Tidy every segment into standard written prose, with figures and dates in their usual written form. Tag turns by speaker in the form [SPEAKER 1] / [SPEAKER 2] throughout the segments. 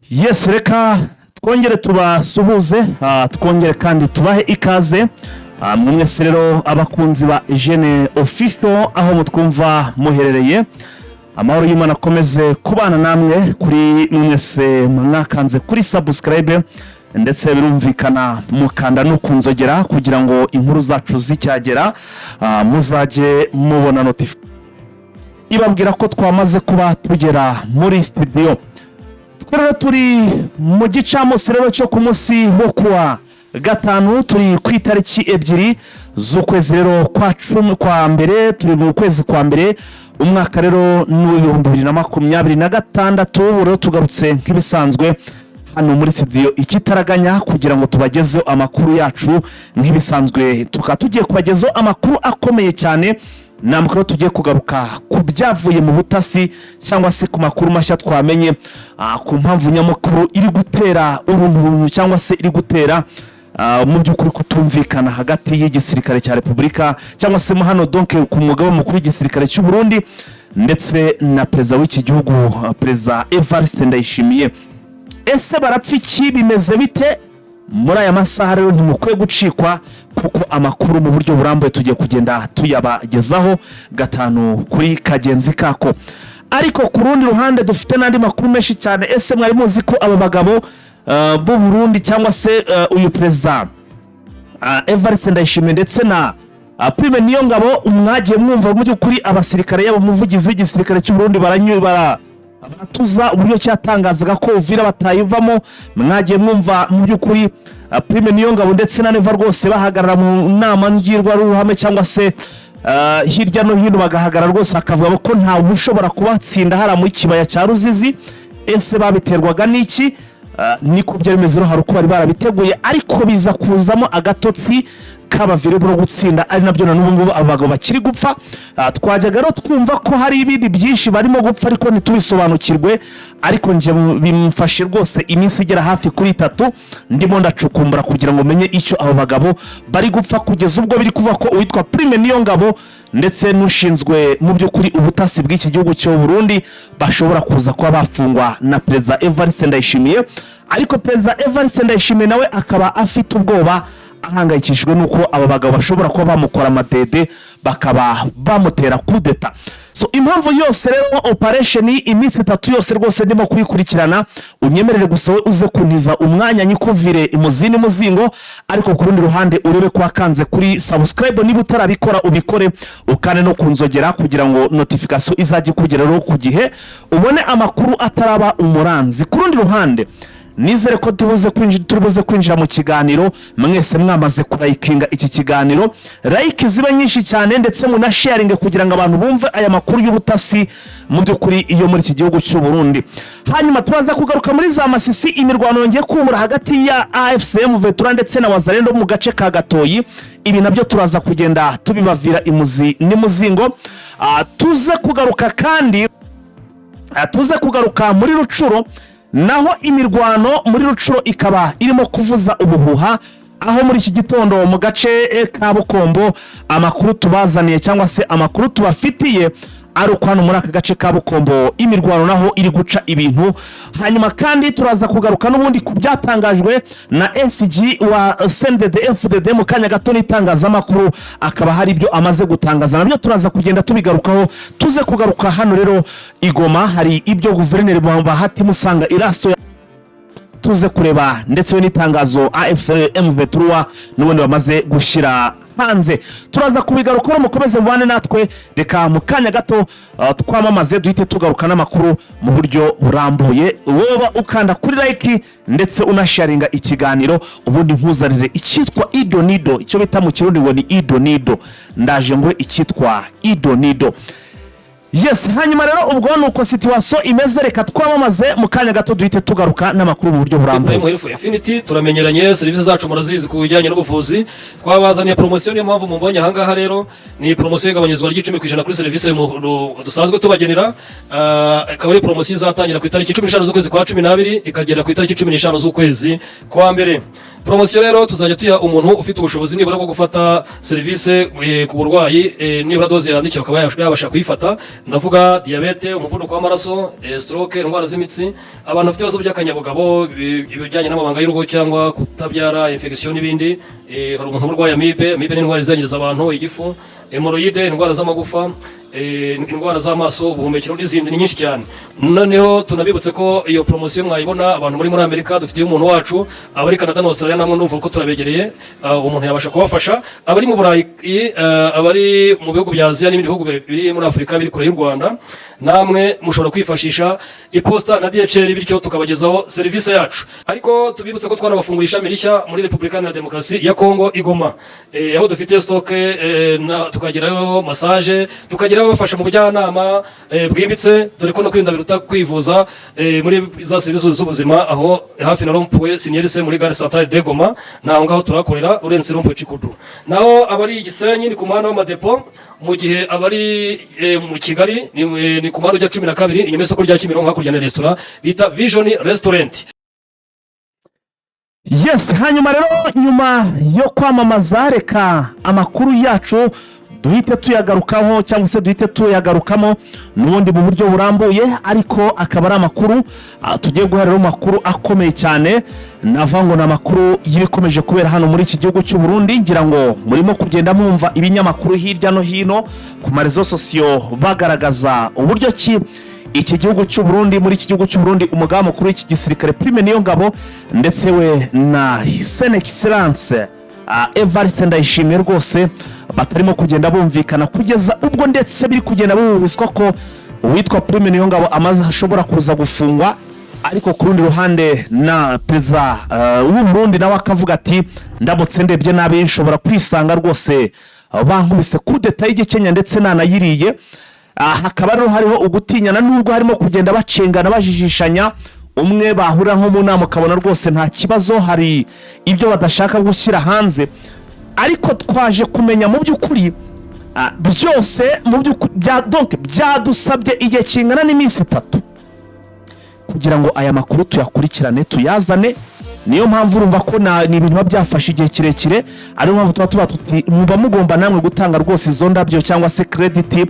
[SPEAKER 1] Yes, reka twongere tubasuhuze, twongere kandi tubahe ikaze. Mwe mwese rero abakunzi ba Jene Official, aho mutwumva muherereye, amahoro y'Imana akomeze kubana namwe. Kuri mwese mwakanze kuri subscribe, ndetse birumvikana mukanda no ku nzogera kugira ngo inkuru zacu zicyagera, muzajye mubona notification ibabwira ko twamaze kuba tugera muri studio. Twe rero turi mu gicamunsi rero cyo ku munsi wo kuwa gatanu, turi ku itariki 2 z'ukwezi rero kwa 10 kwa mbere, turi mu kwezi kwa mbere, umwaka rero ni uw'2026. Ubu rero tugarutse nk'ibisanzwe hano muri studio ikitaraganya kugira ngo tubagezeho amakuru yacu nk'ibisanzwe. Tukaba tugiye kubagezaho amakuru akomeye cyane. Ni amakuru tugiye kugaruka ku byavuye mu butasi cyangwa se ku makuru mashya twamenye, ku mpamvu nyamukuru iri gutera urunturuntu cyangwa se iri gutera mu by'ukuri kutumvikana hagati y'igisirikare cya Repubulika cyangwa se mo hano, donc ku mugaba mukuru w'igisirikare cy'u Burundi ndetse na perezida w'iki gihugu, Perezida Evariste Ndayishimiye. Ese barapfa iki? Bimeze bite? Muri aya masaha rero ntimukwiye gucikwa, kuko amakuru mu buryo burambuye tugiye kugenda tuyabagezaho gatanu kuri kagenzi kako. Ariko ku rundi ruhande dufite n'andi makuru menshi cyane. Ese mwari muzi ko aba bagabo b'u Burundi cyangwa se uyu perezida Evariste Ndayishimiye ndetse na Prime Niyongabo, mwagiye mwumva mu by'ukuri abasirikare, yaba umuvugizi w'igisirikare cy'u Burundi, baratuza uburyo cyatangazaga ko Uvira batayivamo. Mwagiye mwumva mu by'ukuri Prime Niyongabo ndetse na Neva rwose bahagarara mu nama ngirwaruhame cyangwa se hirya no hino, bagahagarara rwose bakavuga ko ntawe ushobora kubatsinda hariya muri kibaya cya Ruzizi. Ese babiterwaga n'iki? Niko byari bimeze rero, hari uko bari barabiteguye, ariko biza kuzamo agatotsi kabaviremo no gutsinda, ari nabyo na n'ubu ngubu aba bagabo bakiri gupfa. Twajyaga rero twumva ko hari ibindi byinshi barimo gupfa ariko ntitubisobanukirwe. Ariko njye bimfashe rwose iminsi igera hafi kuri 3 ndimo ndacukumbura kugira ngo menye icyo abo bagabo bari gupfa, kugeza ubwo biri kuvuga ko uwitwa Prime Niyongabo ndetse n'ushinzwe mu by'ukuri ubutasi bw'iki gihugu cy'u Burundi bashobora kuza kuba bafungwa na Perezida Evariste Ndayishimiye. Ariko Perezida Evariste Ndayishimiye nawe akaba afite ubwoba, ahangayikishijwe n'uko aba bagabo bashobora kuba bamukora amadede, bakaba bamutera kudeta. So impamvu yose rero, operation iminsi 3 yose rwose ndimo kuyikurikirana. Unyemerere gusa we uze kuntiza umwanya nyikuvire imuzini muzingo, ariko ku rundi ruhande urebe ko wakanze kuri subscribe. Niba utarabikora ubikore, ukane no kunzogera kugira ngo notification izajye ikugeraho ku gihe, ubone amakuru ataraba umuranzi. Ku rundi ruhande nizere ko turi buze kwinjira mu kiganiro mwese mwamaze kurayikinga iki kiganiro, like ziba nyinshi cyane, ndetse munasharinge kugira ngo abantu bumve aya makuru y'ubutasi mu by'ukuri iyo muri iki gihugu cy'u Burundi. Hanyuma turaza kugaruka muri za Masisi, imirwano yongeye kubura hagati ya AFC M23 ndetse na Wazalendo mu gace ka Gatoyi. Ibi nabyo turaza kugenda tubibavira imuzi n'imuzingo. Tuze kugaruka kandi tuze kugaruka muri Rucuro, naho imirwano muri Rucuro ikaba irimo kuvuza ubuhuha, aho muri iki gitondo mu gace ka Bukombo amakuru tubazaniye cyangwa se amakuru tubafitiye ari uko hano muri aka gace ka Bukombo imirwano naho iri guca ibintu. Hanyuma kandi turaza kugaruka n'ubundi ku byatangajwe na SG wa CNDD FDD mu kanya gato n'itangazamakuru, akaba hari ibyo amaze gutangaza, nabyo turaza kugenda tubigarukaho. Tuze kugaruka hano rero i Goma, hari ibyo guverineri Bahati Musanga Iraso tuze kureba, ndetse we n'itangazo AFC M23 n'ubundi bamaze gushyira hanze, turaza kubigarukaho. Mukomeze mubane natwe. Reka mu kanya gato twamamaze, duhite tugaruka n'amakuru mu buryo burambuye. Woba ukanda kuri like ndetse unasharinga ikiganiro, ubundi nkuzanire icyitwa idonido, icyo bita mu Kirundi ngo ni idonido. Ndaje ngo icyitwa idonido. Yes, hanyuma rero ubwo ni uko situation imeze. Reka twamamaze mu kanya gato, duhite tugaruka n'amakuru mu buryo burambuye.
[SPEAKER 2] Prime Health Infinity turamenyeranye, serivisi zacu murazizi ku bijyanye n'ubuvuzi. Twabazaniye poromosiyo, niyo mpamvu mubonye ahangaha. Rero ni poromosiyo y'igabanyizwa ry'10% kuri serivisi dusanzwe tubagenera. Ikaba ari poromosiyo izatangira ku itariki 15 z'ukwezi kwa 12, ikagera ku itariki 15 z'ukwezi kwa mbere. Poromosiyo rero tuzajya tuyiha umuntu ufite ubushobozi nibura bwo gufata serivisi ku burwayi, nibura dose yandikiwe akaba yabasha kuyifata. Ndavuga diyabete, umuvuduko w'amaraso, stroke, indwara z'imitsi, abantu bafite ibibazo by'akanyabugabo, ibijyanye n'amabanga y'urugo cyangwa kutabyara, infection n'ibindi. Hari umuntu urwaye amibe. Amibe ni indwara izangiriza abantu igifu, hémorroïdes, indwara z'amagufa, indwara z'amaso, ubuhumekero n'izindi, ni nyinshi cyane. Noneho tunabibutse ko iyo poromosiyo mwayibona abantu muri Amerika, dufitiye umuntu wacu. Abari Canada na Australia namwe ndumva ko turabegereye, umuntu yabasha kubafasha. Abari mu Burayi, abari mu bihugu bya Aziya n'ibindi bihugu biri muri Afurika biri kure y'u Rwanda, namwe mushobora kwifashisha iposita na DHL, bityo tukabagezaho serivisi yacu. Ariko tubibutse ko twanabafungura ishami rishya muri Repubulika Iharanira Demokarasi ya Kongo, i Goma, aho dufite stock, tukagerayo massage, tukagira abafasha mu bujyanama bwimbitse, dore ko no kwirinda biruta kwivuza, muri za serivisi z'ubuzima, aho hafi na rond-point Sinyerise muri gare centrale de Goma, naho ngaho turakorera, urenze rond-point Chikudu. Naho abari i Gisenyi ni ku muhanda w'amadepo, mu gihe abari mu Kigali ni ku muhanda ujya 12, inyuma y'isoko rya Kimironko, hakurya na resitora bita Vision Restaurant.
[SPEAKER 1] Yes, hanyuma rero nyuma yo kwamamaza, reka amakuru yacu duhite tuyagarukaho cyangwa se duhite tuyagarukamo n'ubundi mu buryo burambuye, ariko akaba ari amakuru tugiye guhera rero mu makuru akomeye cyane. Navuga ngo ni amakuru y'ibikomeje kubera hano muri iki gihugu cy'u Burundi. Ngira ngo murimo kugenda mwumva ibinyamakuru hirya no hino ku ma réseaux sociaux bagaragaza uburyo ki iki gihugu cy'u Burundi, muri iki gihugu cy'u Burundi, umugaba mukuru w'iki gisirikare Prime Niyongabo ndetse we na Son Excellence Evariste Ndayishimiye rwose batarimo kugenda bumvikana, kugeza ubwo ndetse biri kugenda bihuhiswa ko uwitwa Prime Niyongabo amaze ashobora kuza gufungwa. Ariko ku rundi ruhande na perezida w'u Burundi nawe akavuga ati: "Ndamutse ndebye nabi nshobora kwisanga rwose bankubise kudeta y'igikenya ndetse nanayiriye." Hakaba rero hariho ugutinyana, nubwo harimo kugenda bacengana, bajijishanya. Umwe bahurira nko mu nama ukabona rwose nta kibazo, hari ibyo badashaka gushyira hanze. Ariko twaje kumenya mu by'ukuri byose mu by'ukuri donc byadusabye igihe kingana n'iminsi 3 kugira ngo aya makuru tuyakurikirane, tuyazane. Niyo mpamvu urumva ko ni ibintu biba byafashe igihe kirekire, ariyo mpamvu tuba tuti muba mugomba namwe gutanga rwose izo ndabyo cyangwa se credit,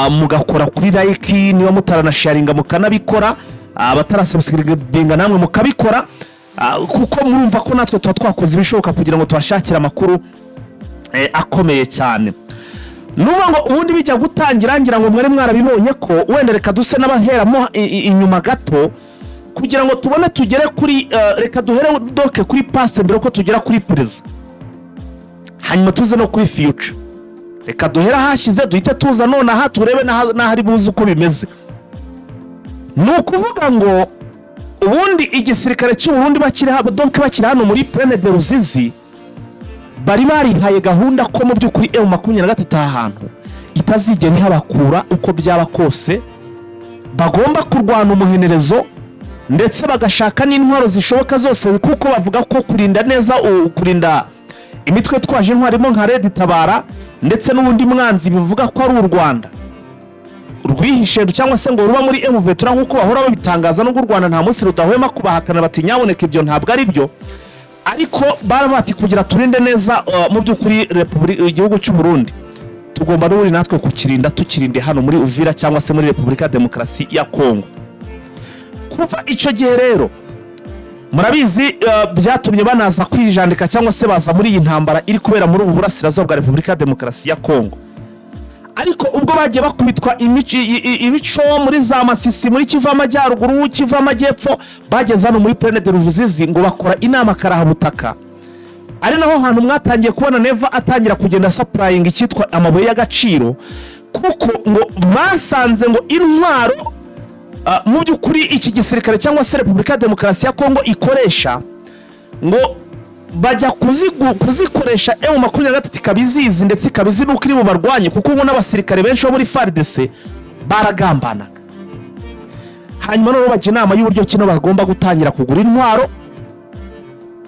[SPEAKER 1] mugakora kuri like, niba mutaranasharinga mukanabikora, abatarasubscribinga namwe mukabikora, kuko murumva ko natwe tuba twakoze ibishoboka kugira ngo tubashakire amakuru akomeye cyane. Nuvuga ngo ubundi bijya gutangira, ngira ngo mwari mwarabibonye ko wenda reka duse n'abaheramo inyuma gato kugira ngo tubone tugere kuri reka duhere donc kuri past mbere ko tugera kuri present, hanyuma tuze no kuri future. Reka duhere ahashize, duhite tuza nonaha turebe n'ahari buze uko bimeze. Ni ukuvuga ngo ubundi igisirikare cy'u Burundi bakiri donc bakiri hano muri Plaine de Ruzizi, bari barihaye gahunda ko mu by'ukuri M23 aha hantu itazigera ihabakura uko byaba kose, bagomba kurwana umuhenerezo ndetse bagashaka n'intwaro zishoboka zose, kuko bavuga ko kurinda neza kurinda imitwe itwaje intwaro irimo nka Red Tabara ndetse n'ubundi mwanzi bivuga ko ari u Rwanda rwihishe cyangwa se ngo ruba muri M23 nk'uko bahora babitangaza, nubwo u Rwanda nta munsi rudahwema kubahakana bati: "Nyaboneka, ibyo ntabwo ari byo." Ariko baravuga ati: "Kugira turinde neza mu by'ukuri igihugu cy'u Burundi, tugomba n'ubundi natwe kukirinda, tukirinde hano muri Uvira cyangwa se muri Repubulika ya Demokarasi ya Kongo." Kuva icyo gihe rero murabizi, byatumye banaza kwijandika cyangwa se baza muri iyi ntambara iri kubera muri ubu burasirazuba bwa Repubulika ya Demokarasi ya Kongo. Ariko ubwo bagiye bakubitwa ibico muri za Masisi, muri Kivu Amajyaruguru, Kivu Amajyepfo, bageze hano muri Plaine de Ruzizi ngo bakora inama karahabutaka, ari naho hantu mwatangiye kubona Neva atangira kugenda asupplyinga icyitwa amabuye y'agaciro, kuko ngo basanze ngo intwaro mu by'ukuri iki gisirikare cyangwa se Repubulika ya Demokarasi ya Kongo ikoresha, ngo bajya kuzikoresha M23 ikaba izizi ndetse ikaba izi n'uko iri bubarwanye, kuko ubu n'abasirikare benshi bo muri FARDC baragambanaga. Hanyuma noneho bajya inama y'uburyo kino bagomba gutangira kugura intwaro,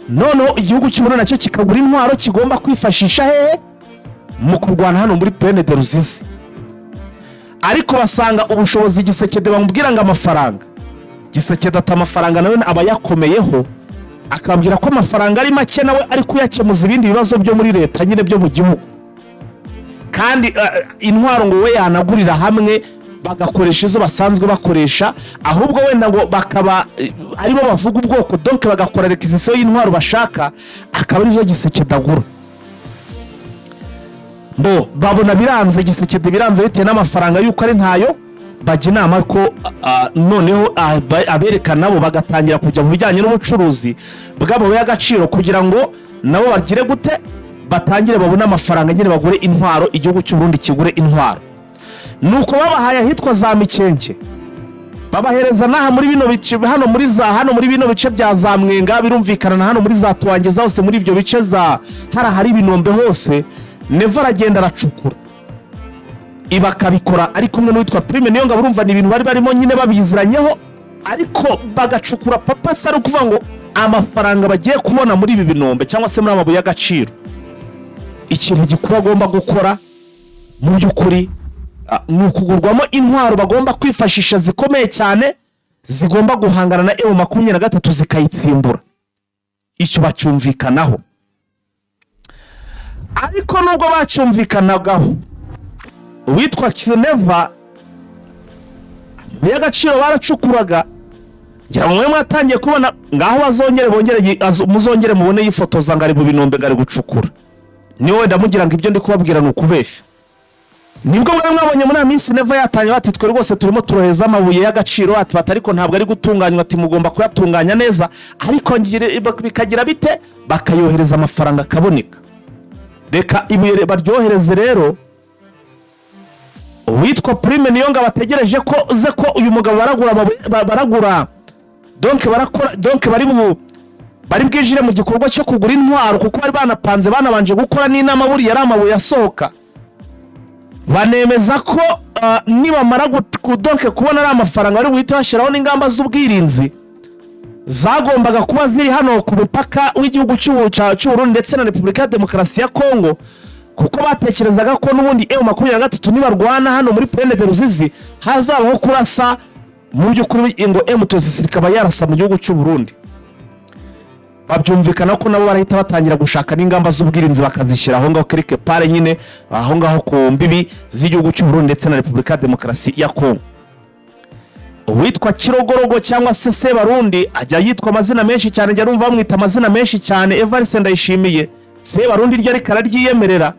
[SPEAKER 1] noneho igihugu cy'u nacyo kikagura intwaro kigomba kwifashisha hehe? Mu kurwana hano muri Plaine de Ruzizi. Ariko basanga ubushobozi Tshisekedi bamubwira ngo amafaranga, Tshisekedi ati amafaranga nawe aba yakomeyeho, akabwira ko amafaranga ari make, nawe ari kuyakemuza ibindi bibazo byo muri leta nyine byo mu gihugu, kandi intwaro ngo we yanagurira hamwe. Bagakoresha izo basanzwe bakoresha, ahubwo wenda ngo bakaba aribo bavuga ubwoko, donc bagakora réquisition y'intwaro bashaka, akaba arizo Tshisekedi agura. Bo babona biranze, Tshisekedi biranze bitewe n'amafaranga y'uko ari ntayo. Bajya inama ko noneho abereka nabo bagatangira kujya mu bijyanye n'ubucuruzi bw'amabuye y'agaciro, kugira ngo nabo bagire gute, batangire babone amafaranga nyine, bagure intwaro, igihugu cy'u Burundi kigure intwaro. Nuko babahaye ahitwa za Mikenke, babahereza n'aha muri bino bice, hano muri bino bice bya za Mwenga, birumvikana na hano muri za Tuwangeza hose, muri ibyo bice za hari ibinombe hose. Neva aragenda aracukura, ibi akabikora ari kumwe n'uwitwa Prime Niyongabo. Urumva ni ibintu bari barimo nyine babiziranyeho, ariko bagacukura papa ari ukuvuga ngo amafaranga bagiye kubona muri ibi binombe cyangwa se muri amabuye y'agaciro, ikintu gikuru agomba gukora mu by'ukuri ni ukugurwamo intwaro bagomba kwifashisha zikomeye cyane, zigomba guhangana na M23 zikayitsimbura. Icyo bacyumvikanaho. Ariko nubwo bacyumvikanagaho, uwitwa Neva, amabuye y'agaciro baracukuraga, ngira ngo mwe mwatangiye kubona ngaho bazongere bongere muzongere mubone yifotoza ngo ari mu binombe, ngo ari gucukura. Niwe wenda mugira ngo ibyo ndi kubabwira ni ukubeshya. Nibwo mwari mwabonye muri aya minsi Neva yatangiye bati: "Twe rwose turimo turoheza amabuye y'agaciro," ati bati: "Ariko ntabwo ari gutunganywa," ati: "Mugomba kuyatunganya neza." Ariko bikagira bite, bakayohereza, amafaranga akaboneka. Reka ibuye baryohereze. Rero uwitwa Prime Niyongabo bategereje ko ze ko uyu mugabo baragura amabuye, baragura, donc barakora, donc bari bwinjire mu gikorwa cyo kugura intwaro, kuko bari banapanze, banabanje gukora n'inama. Buriya ari amabuye asohoka, banemeza ko nibamara donc kubona ari amafaranga, bari buhite bashyiraho n'ingamba z'ubwirinzi zagombaga kuba ziri hano ku mupaka w'igihugu cy'Uburundi ndetse na Repubulika ya Demokarasi ya Kongo, kuko batekerezaga ko n'ubundi M23 nibarwana hano muri Plaine de Ruzizi hazabaho kurasa mu by'ukuri, ngo M23 ikaba yarasa mu gihugu cy'u Burundi. Babyumvikana ko nabo barahita batangira gushaka n'ingamba z'ubwirinzi, bakazishyira aho ngaho quelque part nyine, aho ngaho ku mbibi z'igihugu cy'u Burundi ndetse na Repubulika ya Demokarasi ya Kongo. Uwitwa Kirogorogo cyangwa se Sebarundi, ajya yitwa amazina menshi cyane, njya numva bamwita amazina menshi cyane. Evariste Ndayishimiye, Sebarundi ryo ariko araryiyemerera,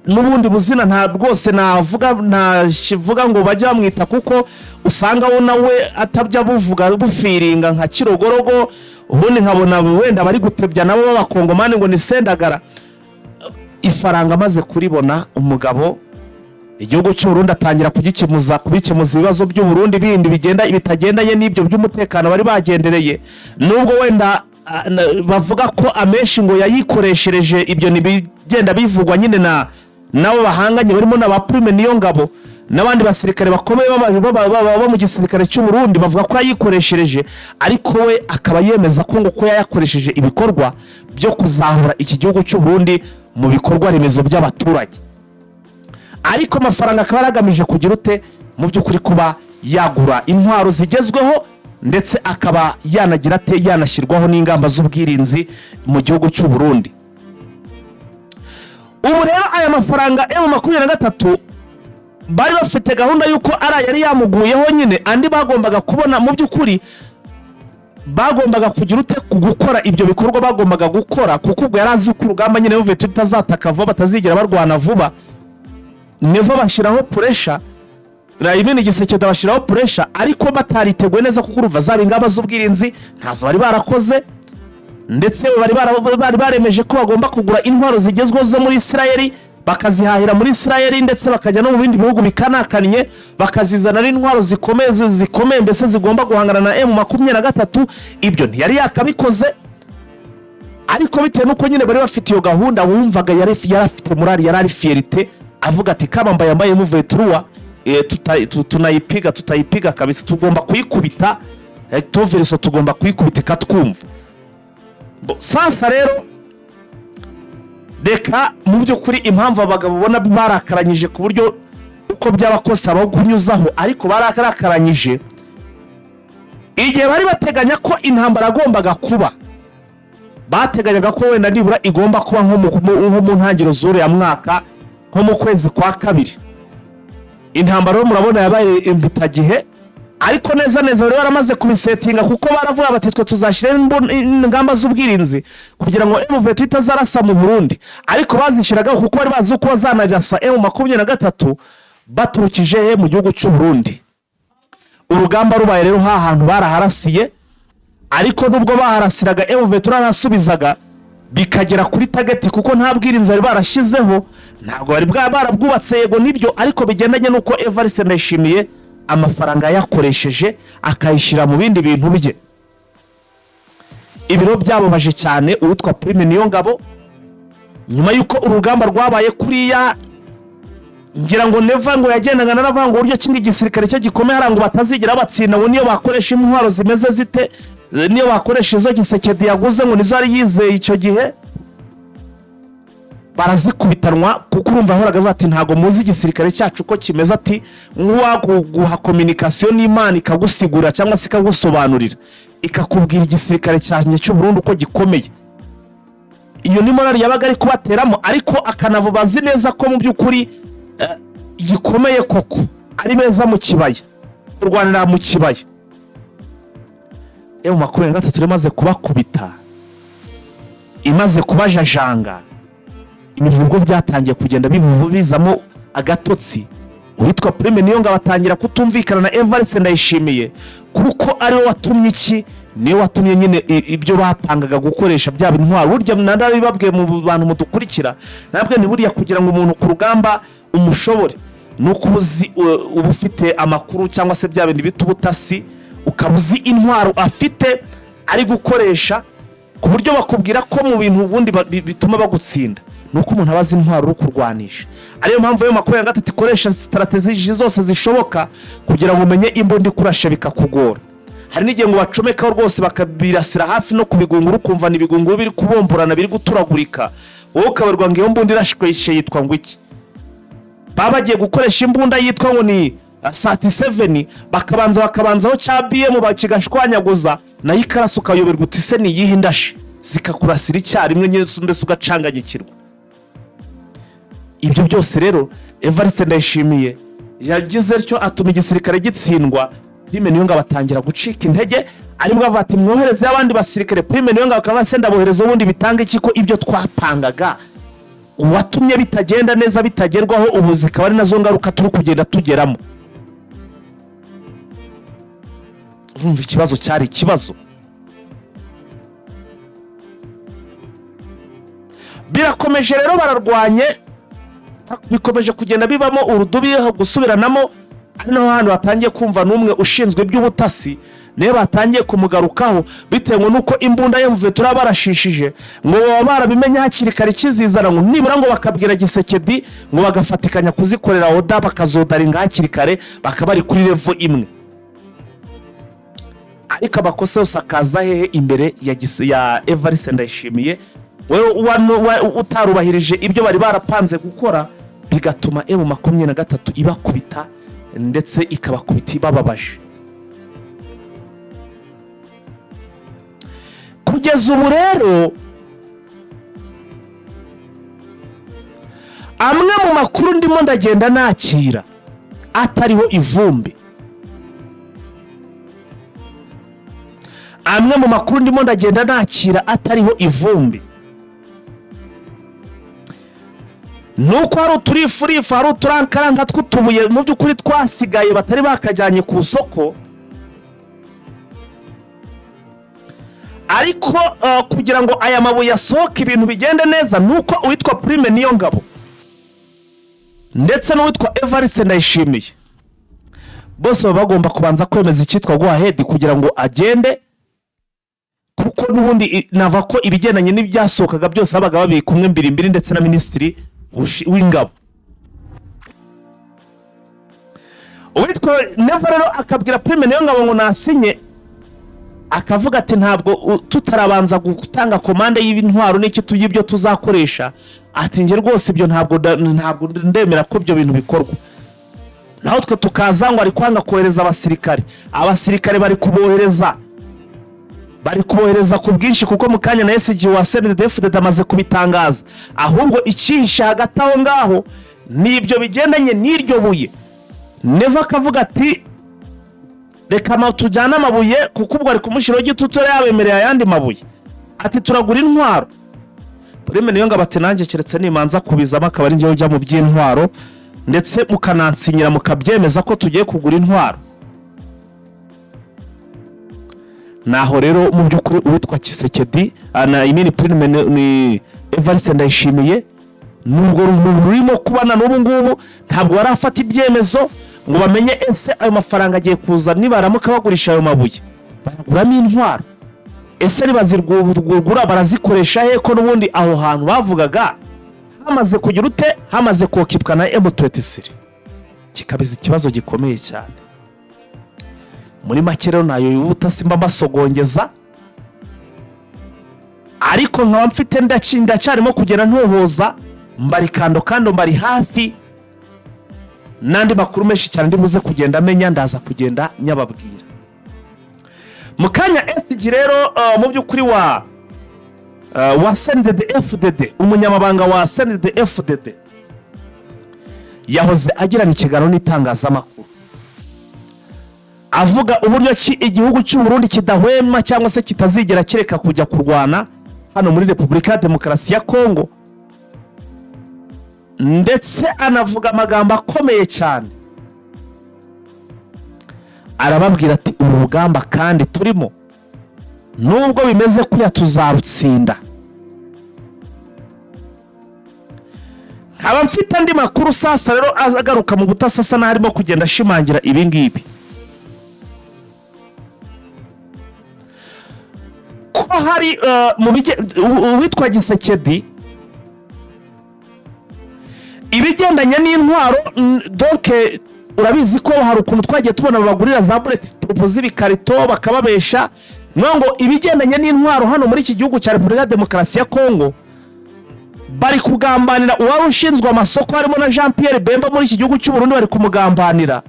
[SPEAKER 1] n'ubundi buzina nta rwose navuga, ntakivuga ngo bajye bamwita, kuko usanga we nawe atabya buvuga bufiringa nka Kirogorogo. Ubundi nkabona wenda bari gutebya nabo b'Abakongomani ngo ni Sendagara. Ifaranga amaze kuribona umugabo, igihugu cy'u Burundi atangira kugikemuza, kubikemuza ibibazo by'u Burundi bindi bigenda bitagendanye n'ibyo by'umutekano bari bagendereye, nubwo wenda bavuga ko amenshi ngo yayikoreshereje. Ibyo ntibigenda bivugwa nyine na nabo bahanganye, barimo na ba Prime Niyongabo n'abandi basirikare bakomeye bo mu gisirikare cy'u Burundi, bavuga ko yayikoreshereje, ariko we akaba yemeza ko ngo ko yayakoresheje ibikorwa byo kuzahura iki gihugu cy'u Burundi mu bikorwa remezo by'abaturage. Ariko amafaranga akaba yaragamije kugira ute, mu by'ukuri kuba yagura intwaro zigezweho, ndetse akaba yanagira ate, yanashyirwaho n'ingamba z'ubwirinzi mu gihugu cy'u Burundi. Ubu rero aya mafaranga M23 bari bafite gahunda y'uko ari yari yamuguyeho nyine, andi bagombaga kubona, mu by'ukuri bagombaga kugira ute, gukora ibyo bikorwa bagombaga gukora, kuko ubwo yari azi ko urugamba nyine buvuye tutazataka vuba, batazigera barwana vuba. Neva bashyiraho pressure, Rayimini Tshisekedi bashyiraho pressure, ariko batariteguye neza, kuko urumva zaba ingamba z'ubwirinzi ntazo bari barakoze, ndetse bari baremeje ko bagomba kugura intwaro zigezweho zo muri Isirayeli, bakazihahira muri Isirayeli, ndetse bakajya no mu bindi bihugu bikanakanye, bakazizana ari intwaro zikomeye, zikomeye mbese zigomba guhangana na M23. Ibyo ntiyari yakabikoze, ariko bitewe n'uko nyine bari bafite iyo gahunda, wumvaga yari afite morale, yari ari fierté, avuga ati: "Kama mbaye mbaye M23, tunayipiga, tutayipiga kabisa, tugomba kuyikubita toveriso, tugomba kuyikubita ikatwumva." Sasa rero reka mu by'ukuri impamvu abagabo ubona barakaranyije, ku buryo uko byaba kose habaho kunyuzaho, ariko bararakaranyije igihe bari bateganya ko intambara yagombaga kuba, bateganyaga ko wenda nibura igomba kuba nko mu ntangiriro z'uriya mwaka, nko mu kwezi kwa kabiri. Intambara yo murabona yabaye impitagihe, ariko neza neza bari baramaze kubisetinga, kuko baravuga bati: "Twe tuzashyiraho ingamba z'ubwirinzi kugira ngo M23 itazarasa mu Burundi." Ariko bazishyiragaho kuko bari bazi uko bazanarasa M23 baturukije he? Mu gihugu cy'u Burundi. Urugamba rubaye rero, ha hantu baraharasiye, ariko nubwo baharasiraga, M23 yarasubizaga bikagera kuri target, kuko nta bwirinzi bari barashyizeho, ntabwo bari barabwubatse. Yego nibyo, ariko bigendanye n'uko Evariste Ndayishimiye amafaranga yayakoresheje akayishyira mu bindi bintu bye. Ibiro byababaje cyane uwitwa Prime Niyongabo nyuma y'uko urugamba rwabaye kuriya. Ngira ngo Neva ngo yagendaga naravuga ngo uburyo kimwe igisirikare cye gikomeye hariya, ngo batazigera batsinda, ngo niyo bakoresha intwaro zimeze zite, niyo bakoresha izo Tshisekedi yaguze, ngo nizo yari yizeye icyo gihe, barazikubitanwa. Kuko urumva yahoraga avuga ati: "Ntabwo muzi igisirikare cyacu uko kimeze." Ati: "Nk'uwaguha communication n'Imana ikagusigura cyangwa se ikagusobanurira, ikakubwira igisirikare cyanjye cy'u Burundi uko gikomeye." Iyo ni morale yabaga ari kubateramo, ariko akanavuga azi neza ko mu by'ukuri gikomeye koko, ari beza mu kibaya, kurwanira mu kibaya. M23 imaze kubakubita, imaze kubajajanga, ibintu nibwo byatangiye kugenda bizamo agatotsi. Uwitwa Prime Niyongabo atangira kutumvikana na Evariste Ndayishimiye, kuko ariwe watumye iki, niwe watumye nyine ibyo bapangaga gukoresha byaba intwaro. Burya narabibabwiye mu bantu mudukurikira, nabwo ni buriya kugira ngo umuntu ku rugamba umushobore ni uko uba uzi, uba ufite amakuru cyangwa se bya bintu bita ubutasi, ukaba uzi intwaro afite ari gukoresha, ku buryo bakubwira ko mu bintu ubundi bituma bagutsinda ni uko umuntu aba azi intwaro uri kurwanisha. Ariyo mpamvu yo 23 ikoresha strategy zose zishoboka kugira ngo umenye imbunda ikurashe bikakugora. Hari n'igihe ngo bacomekaho rwose, bakabirasira hafi no ku bigunguru, ukumva ni ibigunguru biri kubomborana, biri guturagurika, wowe ukabarwa ngo iyo mbunda irashweshe yitwa ngo iki. Baba bagiye gukoresha imbunda yitwa ngo ni 37, bakabanza bakabanzaho cya BM kigashwanyaguza, nayo ikarasa, ukayoberwa uti: "Se ni iyihe ndashe?" Zikakurasira icyarimwe nyine, mbese ugacanganyikirwa. Ibyo byose rero Evariste Ndayishimiye yagize atyo atuma igisirikare gitsindwa. Prime Niyongabo atangira gucika intege, aribwo avuga ati: "Mwohereze abandi basirikare." Prime Niyongabo akaba se: "Ndabohereza ubundi bitanga iki, ko ibyo twapangaga uwatumye bitagenda neza bitagerwaho, ubu zikaba ari nazo ngaruka turi kugenda tugeramo?" Urumva ikibazo cyari ikibazo. Birakomeje rero, bararwanye, bikomeje kugenda bibamo urudubi, gusubiranamo, ari naho hantu batangiye kumva n'umwe ushinzwe iby'ubutasi niyo batangiye kumugarukaho, bitewe n'uko imbunda ye turaba barashishije, ngo baba barabimenye hakiri kare ikizizana, ngo nibura ngo bakabwira Tshisekedi, ngo bagafatikanya kuzikorera order, bakazodaringa hakiri kare, bakaba bari kuri level imwe. Ariko amakosa yose akaza hehe? Imbere ya Evariste Ndayishimiye, wewe utarubahirije ibyo bari barapanze gukora, bigatuma M23 ibakubita, ndetse ikabakubita ibababaje. Kugeza ubu rero, amwe mu makuru ndimo ndagenda nakira atariho ivumbi, amwe mu makuru ndimo ndagenda nakira atariho ivumbi, ni uko hari uturifurifu, hari uturankaranka tw'utubuye mu by'ukuri twasigaye batari bakajyanye ku isoko, ariko kugira ngo aya mabuye asohoke, ibintu bigende neza, ni uko uwitwa Prime Niyongabo ndetse n'uwitwa Evariste Ndayishimiye bose baba bagomba kubanza kwemeza icyitwa go ahead kugira ngo agende, kuko n'ubundi nava ko ibigendanye n'ibyasohokaga byose babaga babiri kumwe mbiri mbiri, ndetse na minisitiri w'ingabo uwitwa Neva rero akabwira Prime Niyongabo ngo nasinye, akavuga ati: "Ntabwo tutarabanza gutanga commande y'intwaro n'iki y'ibyo tuzakoresha." Ati: "Njye rwose ibyo ntabwo ndemera ko ibyo bintu bikorwa." Naho twe tukaza ngo ari kwanga kohereza abasirikare. Abasirikare bari kubohereza, bari kubohereza ku bwinshi, kuko mu kanya na SG wa CNDD-FDD amaze kubitangaza. Ahubwo icyihishe hagati aho ngaho ni ibyo bigendanye n'iryo buye. Neva akavuga ati: "Reka tujyane amabuye," kuko ubwo ari kumushyiraho igitutu, yari yabemereye ayandi mabuye, ati: "Turagura intwaro." Prime Niyongabo ati: "Nanjye keretse nimanza kubizamo, akaba ari njyewe ujya mu by'intwaro, ndetse mukanansinyira mukabyemeza ko tugiye kugura intwaro." Naho rero mu by'ukuri uwitwa Tshisekedi na imini Prime ni Evariste Ndayishimiye, nubwo rurimo kubana n'ubu ngubu, ntabwo barafata ibyemezo ngo bamenye ese ayo mafaranga agiye kuza, nibaramuka bagurisha ayo mabuye baraguramo intwaro? Ese nibazigura barazikoresha he, ko n'ubundi aho hantu bavugaga hamaze kugira ute, hamaze kokipwa na M23? Kikabiza ikibazo gikomeye cyane. Muri make rero, ntayo y'ubutasi mba mbasogongeza, ariko nkaba mfite ndacyarimo kugenda ntohoza, mbari kando kando, mbari hafi n'andi makuru menshi cyane ndi buze kugenda amenya, ndaza kugenda nyababwira mu kanya. SG rero mu by'ukuri wa CNDD FDD, umunyamabanga wa CNDD FDD, yahoze agirana ikiganiro n'itangazamakuru, avuga uburyo ki igihugu cy'u Burundi kidahwema cyangwa se kitazigera kireka kujya kurwana hano muri Repubulika ya Demokarasi ya Kongo, ndetse anavuga amagambo akomeye cyane, arababwira ati: "Uru rugamba kandi turimo, nubwo bimeze kuriya, tuzarutsinda." Nkaba mfite andi makuru sasa rero agaruka mu butasi, asa n'aho arimo kugenda ashimangira ibi ngibi, ko hari mu uwitwa Tshisekedi ibigendanye n'intwaro. Donc urabizi ko hari ukuntu twagiye tubona babagurira za bullet z'ibikarito bakababesha. Niyo ngo ibigendanye n'intwaro hano muri iki gihugu cya Repubulika ya Demokarasi ya Kongo bari kugambanira uwari ushinzwe amasoko, harimo na Jean Pierre Bemba muri iki gihugu cy'u Burundi, bari kumugambanira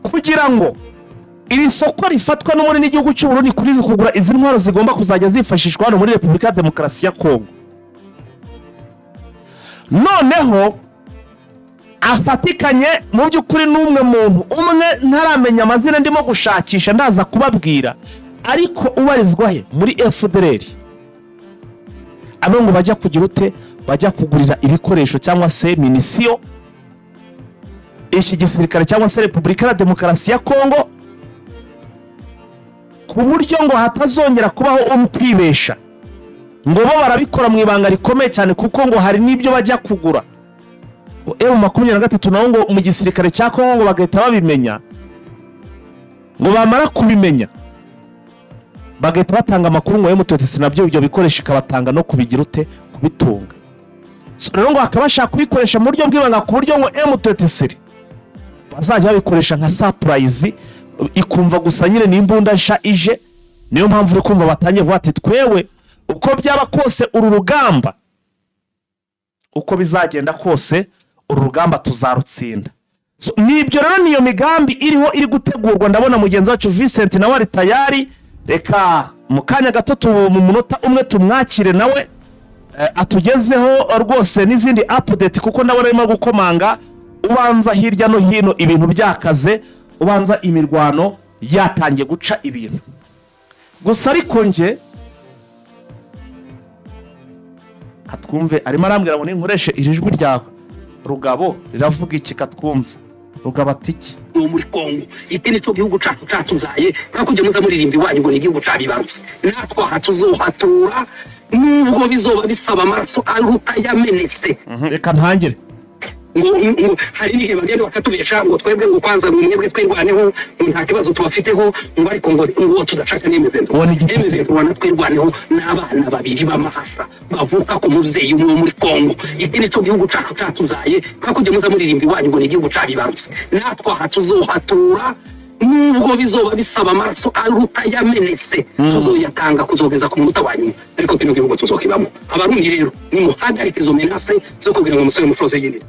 [SPEAKER 1] kugira ngo iri soko rifatwe n'ubundi n'igihugu cy'u Burundi kuri kugura izi ntwaro zigomba kuzajya zifashishwa hano muri Repubulika ya Demokarasi ya Kongo. Noneho afatikanye mu by'ukuri n'umwe muntu umwe ntaramenya amazina, ndimo gushakisha, ndaza kubabwira, ariko ubarizwa he? Muri FDLR. Abo ngo bajya kugira ute? Bajya kugurira ibikoresho cyangwa se munitions iki gisirikare cyangwa se Repubulika ya Demokarasi ya Kongo, ku buryo ngo hatazongera kubaho ukwibesha. Ngo bo barabikora mu ibanga rikomeye cyane, kuko ngo hari n'ibyo bajya kugura M23 nabo ngo mu gisirikare cya Kongo ngo bagahita babimenya, ngo bamara kubimenya bagahita batanga amakuru, ngo M23 nabyo ibyo bikoresho ikabatanga no kubigira ute? Kubitunga. So, rero ngo bakaba bashaka kubikoresha mu buryo bw'ibanga, ku buryo ngo M23 bazajya babikoresha nka surprise, ikumva gusa nyine ni imbunda nsha ije. Niyo mpamvu uri kumva batangiye kuvuga ati: "Twewe uko byaba kose uru rugamba, uko bizagenda kose uru rugamba tuzarutsinda." So, nibyo rero, niyo migambi iriho iri gutegurwa. Ndabona mugenzi wacu Vincent nawe ari tayari. Reka mu kanya gato, mu munota umwe tumwakire nawe atugezeho rwose n'izindi update, kuko ndabona arimo gukomanga, ubanza hirya no hino ibintu byakaze, ubanza imirwano yatangiye guca ibintu. Gusa ariko nje katwumve, arimo arambwira ngo ninkoreshe iri jwi rya Rugabo riravuga iki? Katwumve Rugabo ati iki?
[SPEAKER 3] Wo muri Kongo, iki nico gihugu cacu catuzaye. Nakujya muza muririmba iwanyu ngo ni igihugu cabibarutse, natwe aha tuzohatura nubwo bizoba bisaba amaraso aruta yamenetse.
[SPEAKER 1] Reka ntangire.
[SPEAKER 3] Ngo hari n'igihe bagenda bakatubesha ngo twebwe, ngo kwanza ngo mwebwe twirwaneho, ngo nta kibazo tubafiteho, ngo ariko ngo tudashaka ni M23.
[SPEAKER 1] Uwo ni igisate.
[SPEAKER 3] M23 na twirwaneho n'abana babiri b'amahasha bavuka ku mubyeyi umwe wo muri Kongo. Iki nico gihugu cacu catuzaye. Nakujya muza muririmba iwanyu ngo ni igihugu cabibarutse, natwe aha tuzohatura nubwo bizoba bisaba amaraso aruta yamenetse, tuzoyatanga kuzogeza ku munota wa nyuma, ariko kino gihugu tuzokibamo. Abarundi rero nimuhagarike izo menaces zo kugira ngo umusore mucoze yinire.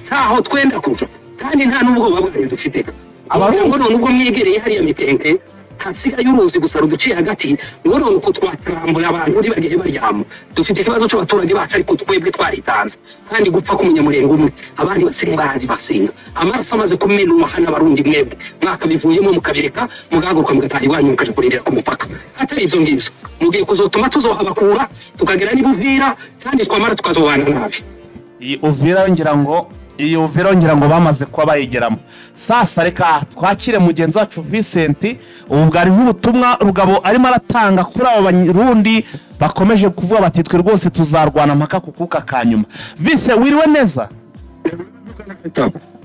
[SPEAKER 3] Ntaho twenda kuja kandi nta n'ubwoba bwanyu dufite.
[SPEAKER 1] Abarundi-
[SPEAKER 3] ngo none ubwo mwegereye hariya Mitenke. Hasigaye uruzi gusa ruduciye hagati, ngo none uko twatrambuye abantu ntibagihe baryama. Dufite ikibazo c'abaturage bacu, ariko twebwe twaritanze. Kandi gupfa k'Umunyamurengo umwe, abandi basigaye barazi basenga amaraso amaze kumenwa hano. Abarundi mwebwe mwakabivuyemo, mukabireka, mugahaguruka, mugataha iwanyu, mukaja kurindira ku mupaka. Atari ivyo ngivyo, mugiye kuzotuma tuzohabakura tukagera n'Ibuvira, kandi twamara tukazobana nabi.
[SPEAKER 1] Iyi Uvira ngira ngo bamaze kuba bayigeramo. Sasa reka twakire mugenzi wacu Vincent. Ubu bwari nk'ubutumwa Rugabo arimo aratanga kuri abo Barundi bakomeje kuvuga bati: "Twe rwose tuzarwana mpaka ku kuka ka nyuma." Vincent, wiriwe neza,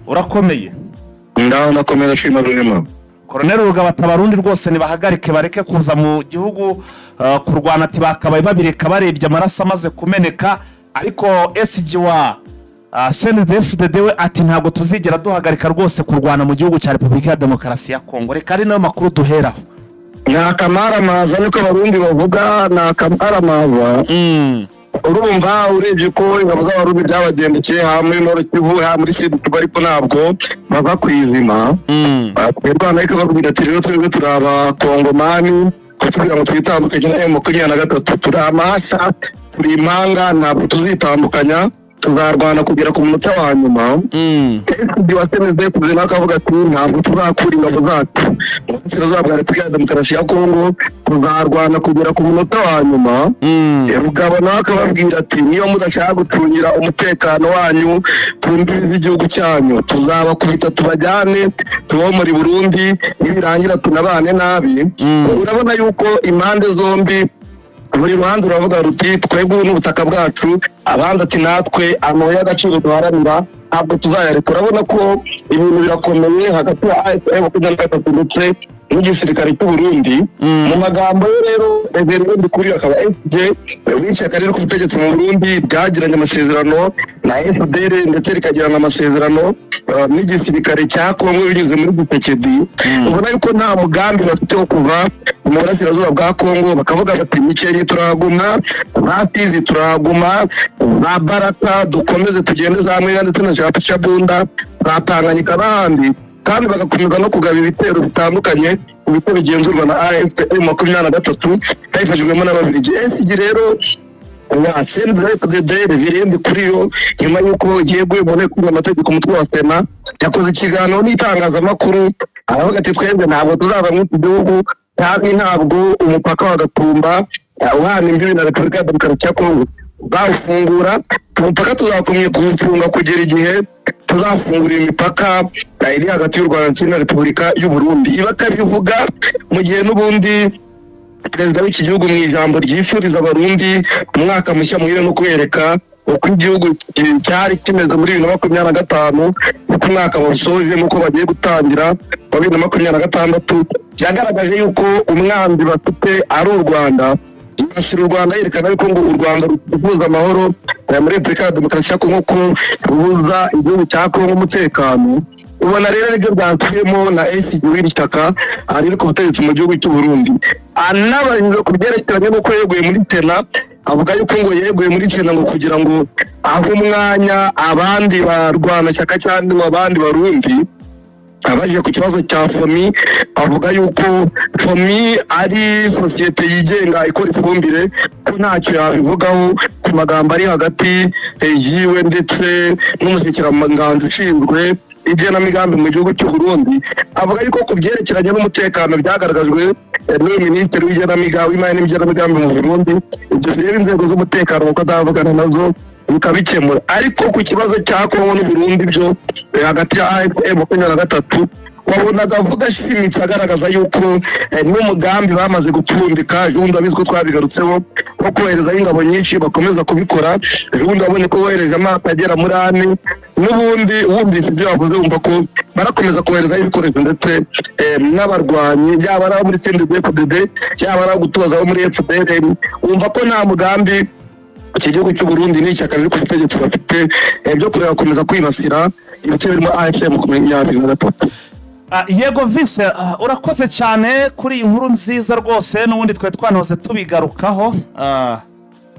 [SPEAKER 1] urakomeye?
[SPEAKER 4] Ndaho, ndakomeza, shima Rurema.
[SPEAKER 1] Koroneri Rugabo ati: "Abarundi rwose nibahagarike, bareke kuza mu gihugu kurwana." Ati: "Bakabaye babireka barebye amaraso amaze kumeneka." Ariko SG wa CNDD-FDD we ati: "Ntabwo tuzigera duhagarika rwose kurwana mu gihugu cya Repubulika ya Demokarasi ya Kongo." Reka ari nayo makuru duheraho.
[SPEAKER 4] Ni akamaramaza, niko Abarundi bavuga, ni akamaramaza. Urumva, urebye ko ingabo z'Abarundi byabagendekeye haba muri Nord Kivu, haba muri Sud Kivu, ariko ntabwo bava ku izima. Rwanda ariko bakubwira ati: "Rero twebwe turi Abakongomani, kutubwira ngo twitandukanye na M23, turi amahasa, turi impanga, ntabwo tuzitandukanya, tuzarwana kugera ku munota wa nyuma." SG wa CNDD nawe akavuga ati: "Ntabwo tuzakura ingabo zacu mu burasirazuba bwa Repubulika ya Demokarasi ya Kongo, tuzarwana kugera ku munota wa nyuma." Rugabo nawe akababwira ati: "Niba mudashaka gucungira umutekano wanyu ku mbibi z'igihugu cyanyu, tuzabakubita tubajyane tubaho muri Burundi, nibirangira tunabane nabi." Urabona yuko impande zombi, buri ruhande ruravuga ruti: "Twebwe ubu ni ubutaka bwacu," abandi ati: "Natwe amabuye y'agaciro duharanira ntabwo tuzayareka." Urabona ko ibintu birakomeye hagati ya AFC M23 ndetse n'igisirikare cy'u Burundi. Mu magambo ye rero, Reverien Ndikuriyo akaba SG w'ishyaka riri ku butegetsi mu Burundi ryagiranye amasezerano na FDL, ndetse rikagirana amasezerano n'igisirikare cya Kongo binyuze muri Tshisekedi, ubona yuko nta mugambi bafite wo kuva mu burasirazuba bwa Kongo. Bakavuga bati: "Mikenke turahaguma, za Fizi turahaguma, za Baraka dukomeze tugende, za Mwenga ndetse na za Shabunda, za Tanganyika n'ahandi." Kandi bagakomeza no kugaba ibitero bitandukanye mu bice bigenzurwa na AFC M23 babifashijwemo n'Ababiligi. SG rero wa CNDD-FDD, Reverien Ndikuriyo, nyuma y'uko yeguye mu Nteko Ishinga Amategeko, umutwe wa Sena, yakoze ikiganiro n'itangazamakuru, aravuga ati: "Twebwe ntabwo tuzava muri iki gihugu, kandi ntabwo umupaka wa Gatumba uhana imbibi na Repubulika ya Demokarasi ya Kongo bawufungura. Umupaka tuzakomeye kuwufunga kugera igihe tuzafungura imipaka iri hagati y'u Rwanda ndetse na Repubulika y'u Burundi." Ibi akabivuga mu gihe n'ubundi perezida w'iki gihugu, mu ijambo ryifuriza Abarundi umwaka mushya muhire no kubereka uko igihugu cyari kimeze muri 2025, uko umwaka bawusoje n'uko bagiye gutangira wa 2026, byagaragaje yuko umwanzi bafite ari u Rwanda. Yibasira u Rwanda, yerekana yuko ngo u Rwanda rutifuza amahoro muri Repubulika ya Demokarasi ya Kongo, ko rubuza igihugu cya Kongo umutekano. Ubona rero aribyo byatuyemo na SG w'iri shyaka riri ku butegetsi mu gihugu cy'u Burundi. Anabajijwe ku byerekeranye n'uko yeguye muri Sena, avuga yuko ngo yeguye muri Sena ngo kugira ngo ahe umwanya abandi barwanashyaka cyangwa abandi Barundi. Abajije ku kibazo cya FOMI, avuga yuko FOMI ari sosiyete yigenga ikora ifumbire, ko ntacyo yabivugaho ku magambo ari hagati yiwe ndetse n'umushyikiramanganji ushinzwe igenamigambi mu gihugu cy'u Burundi. Avuga yuko ku byerekeranye n'umutekano byagaragajwe n'uyu minisitiri w'igenamigambi, w'imari n'igenamigambi mu Burundi, ibyo bireba inzego z'umutekano kuko azavugana nazo bikabikemura. Ariko ku kibazo cya Kongo n'u Burundi byo hagati ya AFC M23, wabonaga avuga ashimitse, agaragaza yuko n'umugambi bamaze gupfundika ejo bundi, urabizi ko twabigarutseho, wo koherezaho ingabo nyinshi, bakomeza kubikora. Ejo bundi wabonye ko bohereje amato agera muri ane. N'ubundi wumvise ibyo yavuze, wumva ko barakomeza koherezaho ibikoresho ndetse n'abarwanyi, yaba ari abo muri CNDD-FDD, yaba ari abo gutoza abo muri FDLR. Wumva ko nta mugambi iki gihugu cy'u Burundi n'ishyaka riri ku butegetsi bafite byo kureba gukomeza kwibasira ibice birimo AFC 23.
[SPEAKER 1] Yego vise, urakoze cyane kuri iyi nkuru nziza rwose. N'ubundi twari twanoze tubigarukaho.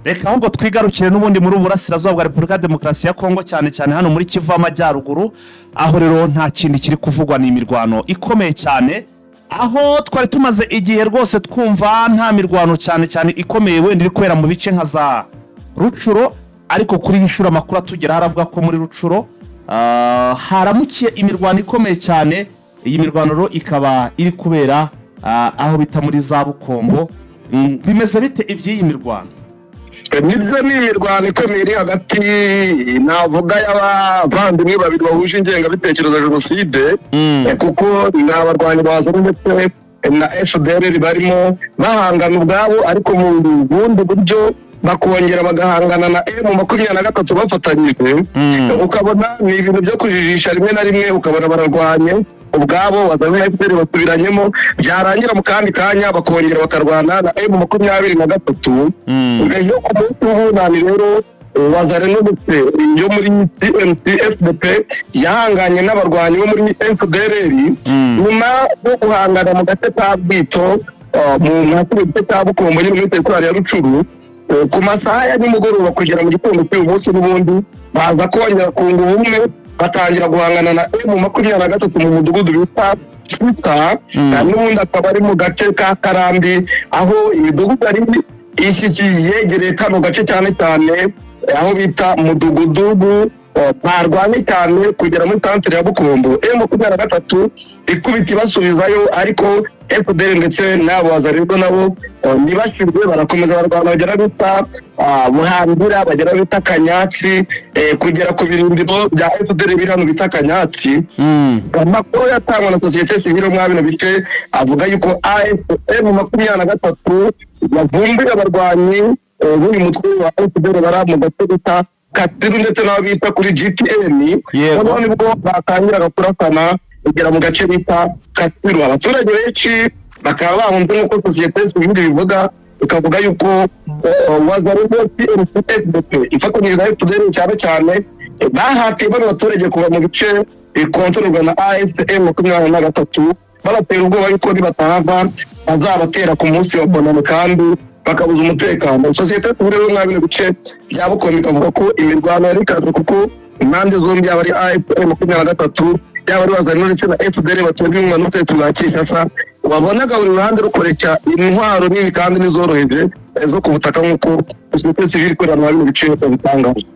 [SPEAKER 1] Reka ahubwo twigarukire n'ubundi muri ubu burasirazuba bwa Repubulika ya Demokarasi ya Kongo, cyane cyane hano muri Kivu y'Amajyaruguru, aho rero nta kindi kiri kuvugwa, ni imirwano ikomeye cyane. Aho twari tumaze igihe rwose twumva nta mirwano cyane cyane ikomeye wenda iri kubera mu bice nka za Rutshuru, ariko kuri iyi nshuro amakuru atugeraho aravuga ko muri Rutshuru haramukiye imirwano ikomeye cyane. Iyi mirwano rero ikaba iri kubera aho bita muri za Bukombo. Bimeze bite iby'iyi mirwano?
[SPEAKER 4] Nibyo, ni imirwano ikomeye iri hagati, navuga, y'abavandimwe babiri bahuje ingengabitekerezo ya jenoside, kuko ni abarwanyi bazana ndetse na FDLR barimo bahangana ubwabo, ariko mu bundi buryo bakongera bagahangana na M23 bafatanyije. Ukabona ni ibintu byo kujijisha, rimwe na rimwe ukabona bararwanye ubwabo, bazana na FPR basubiranyemo, byarangira mu kandi kanya bakongera bakarwana na M23. Ejo ku munsi w'ubunani rero, Wazalendo ndetse yo muri CNC FDP yahanganye n'abarwanyi bo muri FDLR. Nyuma yo guhangana mu gace ka Bwito, mu gice cya Bukombo nyine muri teritwari ya Rutshuru, ku masaha ya nimugoroba kugera mu gitondo cy'uyu munsi, n'ubundi baza kongera kunga ubumwe, batangira guhangana na M23 mu mudugudu bita Sita, n'ubundi akaba ari mu gace ka Karambi, aho imidugudu ari ishyikiye yegereye kano gace, cyane cyane aho bita Mudugudugu, barwanye cyane kugera muri santere ya Bukombo. M23 ikubita ibasubizayo, ariko FDL ndetse n'abo Wazalendo nabo ntibashirwe, barakomeza barwana bagera bita Buhambira, bagera bita Kanyatsi, kugera ku birindiro bya FDL biri hano bita Kanyatsi. Amakuru yatangwa na sosiyete sivile muri bino bice avuga yuko AFC M23 yavumbuye abarwanyi b'uyu mutwe wa FDL bari mu gace bita Katiru ndetse n'aho bita kuri GTN. Noneho nibwo batangiraga kurasana kugera mu gace bita Katiru, abaturage benshi bakaba bahunze, nk'uko sosiyete sivile bivuga, ikavuga yuko Wazalendo CNC FDP ifatanyije na FDL cyane cyane, bahatiye bano baturage kuva mu bice bikontororwa na AFC M23, babatera ubwoba yuko nibatahava bazabatera ku munsi wa Bonane kandi bakabuza umutekano. Sosiyete sivile yo muri bino bice bya Bukombe ikavuga ko imirwano yari ikaze, kuko impande zombi, yaba ari AFC M23, yaba ari Wazalendo ndetse na FDL baterwa inkunga n'ubutegetsi bwa Kinshasa, wabonaga buri ruhande rukoresha intwaro nini kandi n'izoroheje zo ku butaka, nk'uko sosiyete sivile ikorera muri bino bice babitangaje.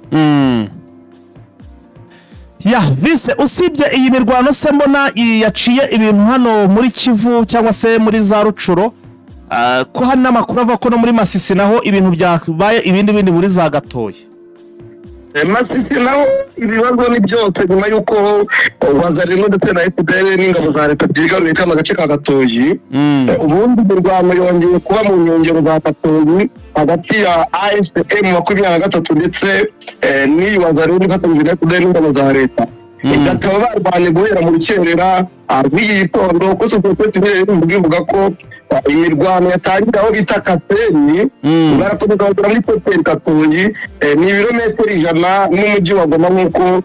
[SPEAKER 1] Ya bise, usibye iyi mirwano se mbona yaciye ibintu hano muri Kivu cyangwa se muri za Rutshuru, ko hari n'amakuru avuga ko no muri Masisi naho ibintu byabaye ibindi bindi muri za Gatoya?
[SPEAKER 4] Masisi naho ibibazo ni byose, nyuma y'uko Wazalendo ndetse na FDL n'ingabo za leta byigaruriye kano gace ka Gatoyi. Ubundi imirwano yongeye kuba mu nkengero za Gatoyi hagati ya AFC M23 ndetse n'iyi Wazalendo ifatanyije na FDL n'ingabo za leta. Bakaba barwanye guhera mu rukerera rw'iki gitondo, kuko sosiyete sivile ivuga ko imirwano yatangira aho bita Kasenyi, barakomeza bagera muri hoteli Gatoyi, ni ibirometero 100 n'umujyi wa Goma, nk'uko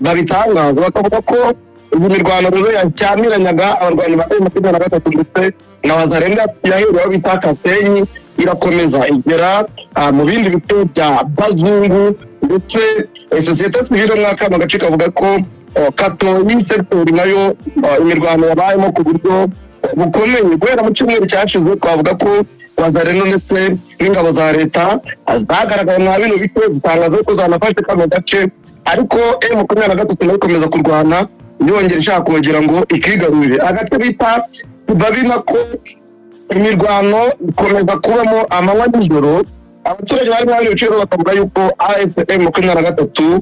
[SPEAKER 4] babitangaza. Bakavuga ko iyi mirwano rero yacyamiranyaga abarwanyi ba M23 ndetse na Wazalendo yahereye aho bita Kasenyi, irakomeza igera mu bindi bice bya Bazungu. Ndetse sosiyete sivile muri kano gace kavuga ko Katoyi sektori nayo imirwano yabayemo ku buryo bukomeye guhera mu cyumweru cyashize. Twavuga ko Wazalendo ndetse n'ingabo za leta zagaragaye mwa bino bice, zitangaza ko zanafashe kano gace, ariko M23 nayo ikomeza kurwana, yongera ishaka kongera ngo ikigarurire agace bita Babi. Nako imirwano ikomeza kubamo amanywa n'ijoro. Abaturage bari muri bino bice bakavuga yuko AFC M23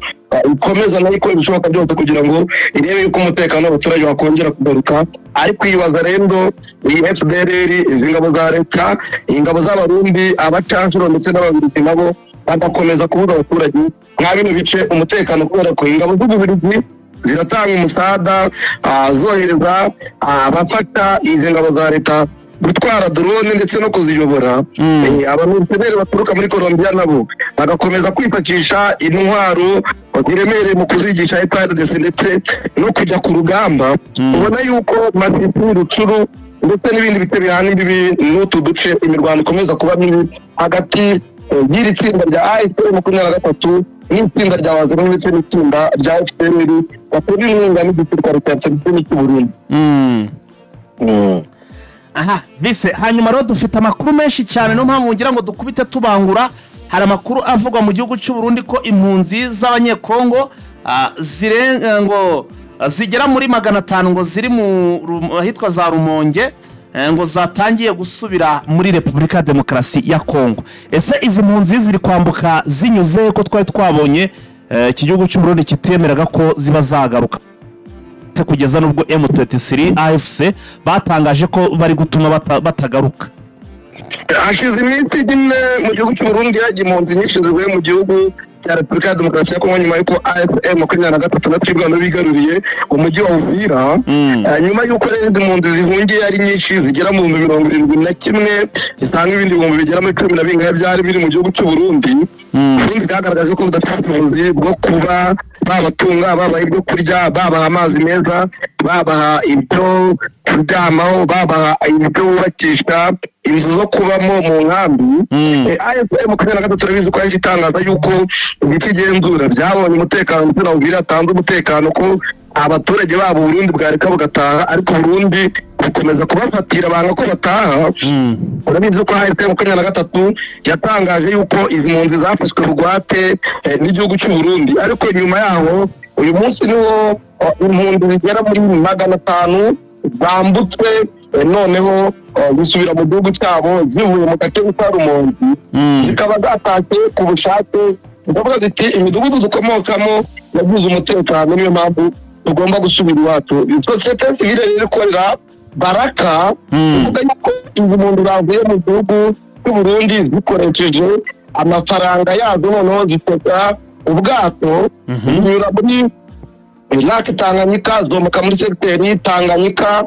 [SPEAKER 4] ikomeza nayo ikora ibishoboka byose kugira ngo irebe yuko umutekano w'abaturage wakongera kugaruka, ariko iyi Wazalendo, iyi FDLR, izi ngabo za leta, ingabo z'Abarundi, abacanshuro ndetse n'Ababiligi nabo bagakomeza kubuza abaturage mwa bino bice umutekano, kubera ko ingabo z'Ububiligi ziratanga umusada, zohereza abafata izi ngabo za leta gutwara drone ndetse no kuziyobora. Abamisioneri baturuka muri Colombia nabo bagakomeza kwifashisha intwaro ziremereye mu kuzigisha FARDC ndetse no kujya ku rugamba. Ubona yuko Masisi, Rutshuru ndetse n'ibindi bice bihana imbibi n'utu duce, imirwano ikomeza kuba mibi hagati y'iri tsinda rya AFC M23 n'itsinda rya Wazalendo ndetse n'itsinda rya FDLR baterwa inkunga n'igisirikare cya Tanzania n'icy'u Burundi.
[SPEAKER 1] Aha bise. Hanyuma rero dufite amakuru menshi cyane, niyo mpamvu ngira ngo dukubite tubangura. Hari amakuru avugwa mu gihugu cy'u Burundi ko impunzi z'Abanyekongo ngo zigera muri 500 ngo ziri mu ahitwa za Rumonge, ngo zatangiye gusubira muri Repubulika ya Demokarasi ya Kongo. Ese izi mpunzi ziri kwambuka zinyuze ko twari twabonye iki gihugu cy'u Burundi kitemeraga ko ziba zagaruka, kugeza n'ubwo M23 AFC batangaje ko bari gutuma batagaruka?
[SPEAKER 4] Hashize iminsi nyine mu gihugu cy'u Burundi hagiye impunzi nyinshi zivuye mu gihugu cya Repubulika ya Demokarasi ya Kongo, nyuma y'uko AFC 23 na Twirwaneho bigaruriye umujyi wa Uvira. Nyuma y'uko rero izi mpunzi zihungiye ari nyinshi, zigera mu 71,000, zisanga ibindi bihumbi bigera muri cumi na bingahe byari biri mu gihugu cy'u Burundi. Burundi bwagaragaje ko budafite ubushobozi bwo kuba babatunga, babaha ibyo kurya, babaha amazi meza, babaha ibyo kuryamaho, babaha ibyo bubakisha, inzu zo kubamo mu nkambi. AFC 23 turabizi ko yahise itangaza yuko ibice igenzura byabonye umutekano, ndetse na Uvira yatanze umutekano ko abaturage babo Burundi bwareka bugataha, ariko Burundi bukomeza kubafatira banga ko bataha. Urabizi ko AFC 23 yatangaje yuko izi mpunzi zafashwe bugwate n'igihugu cy'u Burundi, ariko nyuma yaho uyu munsi niwo impunzi zigera muri 500 zambutswe, noneho zisubira mu gihugu cyabo zivuye mu gace ka Rumonge, zikaba zatashye ku bushake, zikavuga ziti: "Imidugudu dukomokamo yagize umutekano, niyo mpamvu tugomba gusubira iwacu." Sosiyete sivile rero ikorera Baraka ivuga yuko izi mpunzi zavuye mu gihugu cy'u Burundi zikoresheje amafaranga yazo, noneho zitega ubwato, zinyura muri Lac Tanganyika, zomoka muri segiteri Tanganyika,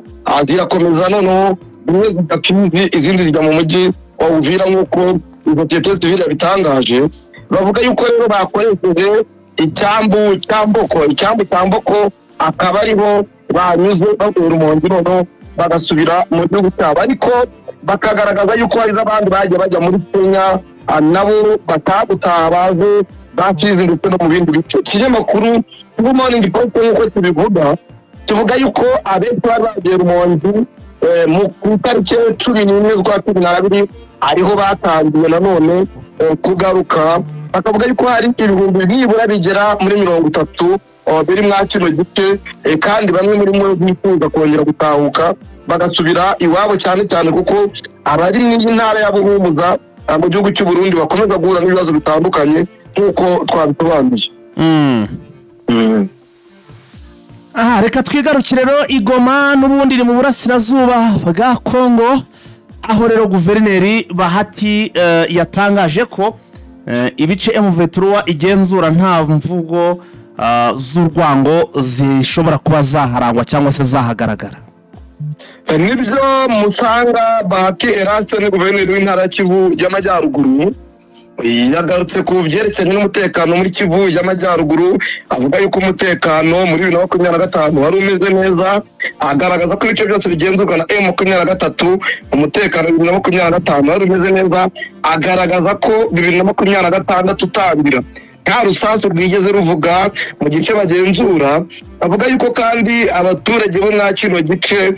[SPEAKER 4] zirakomeza, noneho zimwe zijya Fizi, izindi zijya mu mujyi wa Uvira, nk'uko sosiyete sivile yabitangaje. Bavuga yuko rero bakoresheje icyambu cya Mboko, icyambu cya Mboko akaba ariho banyuze bavuye Rumonge, noneho bagasubira mu gihugu cyabo, ariko bakagaragaza yuko hari n'abandi bagiye bajya muri Kenya, nabo batagutaha, baze bakizi ndetse no mu bindi bice. Ikinyamakuru Good Morning Post, nk'uko tubivuga, tuvuga yuko abenshi bari bagiye Rumonge mu ku itariki 11 z'ukwa 12, ariho batangiye nanone kugaruka. Bakavuga yuko hari ibihumbi nibura bigera muri 30 biri mwa kino gice, kandi bamwe muri bo bifuza kongera gutahuka bagasubira iwabo, cyane cyane kuko abari mu iyi ntara ya Buhumuza mu gihugu cy'u Burundi bakomeza guhura n'ibibazo bitandukanye nk'uko twabisobanuye.
[SPEAKER 1] Aha reka twigarukire rero i Goma, n'ubundi ni mu burasirazuba bwa Kongo, aho rero guverineri Bahati yatangaje ko ibice M23 igenzura nta mvugo z'urwango zishobora kuba zaharangwa cyangwa se zahagaragara.
[SPEAKER 4] Nibyo, Musanga Bahati Eraste ni guverineri w'intara ya Kivu y'Amajyaruguru, yagarutse ku byerekeranye n'umutekano muri Kivu y'Amajyaruguru, avuga yuko umutekano muri 2025 wari umeze neza, agaragaza ko ibice byose bigenzurwa na M23 umutekano 2025 wari umeze neza, agaragaza ko 2026 utangira nta rusasu rwigeze ruvuga mu gice bagenzura. Avuga yuko kandi abaturage bo mwa kino gice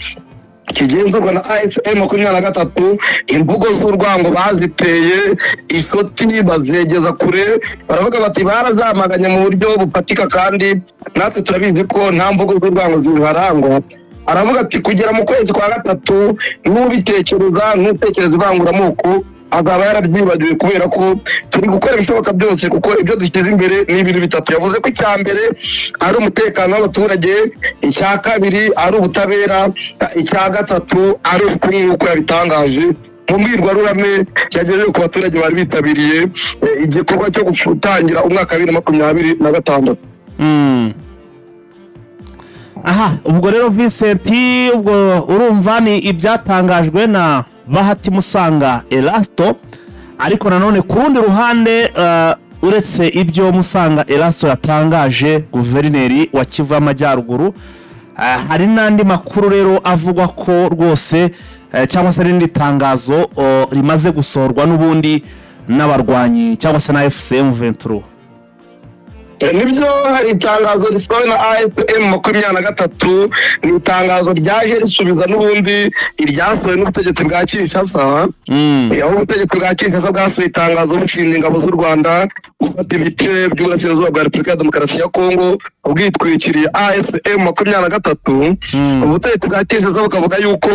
[SPEAKER 4] kigenzurwa na AFC 23 imvugo z'urwango baziteye ishoti, bazegeza kure, baravuga bati: "Barazamaganye mu buryo bufatika, kandi natwe turabizi ko nta mvugo z'urwango ziharangwa." Aravuga ati: "Kugera mu kwezi kwa gatatu, n'ubitekereza, n'utekereza ivanguramoko azaba yarabyibagiwe, kubera ko turi gukora ibishoboka byose, kuko ibyo dushyize imbere ni ibintu bitatu." Yavuze ko icya mbere ari umutekano w'abaturage, icya kabiri ari ubutabera, icya gatatu ari ubukungu, nk'uko yabitangaje mu mbwirwaruhame yagejeje ku baturage bari bitabiriye igikorwa cyo gutangira umwaka wa 2026.
[SPEAKER 1] Aha ubwo rero Vincent, ubwo urumva ni ibyatangajwe na Bahati Musanga Erasto, ariko nanone ku rundi ruhande, uretse ibyo Musanga Erasto yatangaje, guverineri wa Kivu y'Amajyaruguru, hari n'andi makuru rero avugwa ko rwose cyangwa se n'irindi tangazo rimaze gusohorwa n'ubundi n'abarwanyi cyangwa se na AFC M23.
[SPEAKER 4] Nibyo, hari itangazo risohowe na AFC M23. Ni itangazo ryaje risubiza n'ubundi iryasohowe n'ubutegetsi bwa Kinshasa, aho ubutegetsi bwa Kinshasa bwasohoye itangazo bushinja ingabo z'u Rwanda gufata ibice by'uburasirazuba bwa Repubulika ya Demokarasi ya Kongo bwitwikiriye AFC M23. Ubutegetsi bwa Kinshasa bukavuga yuko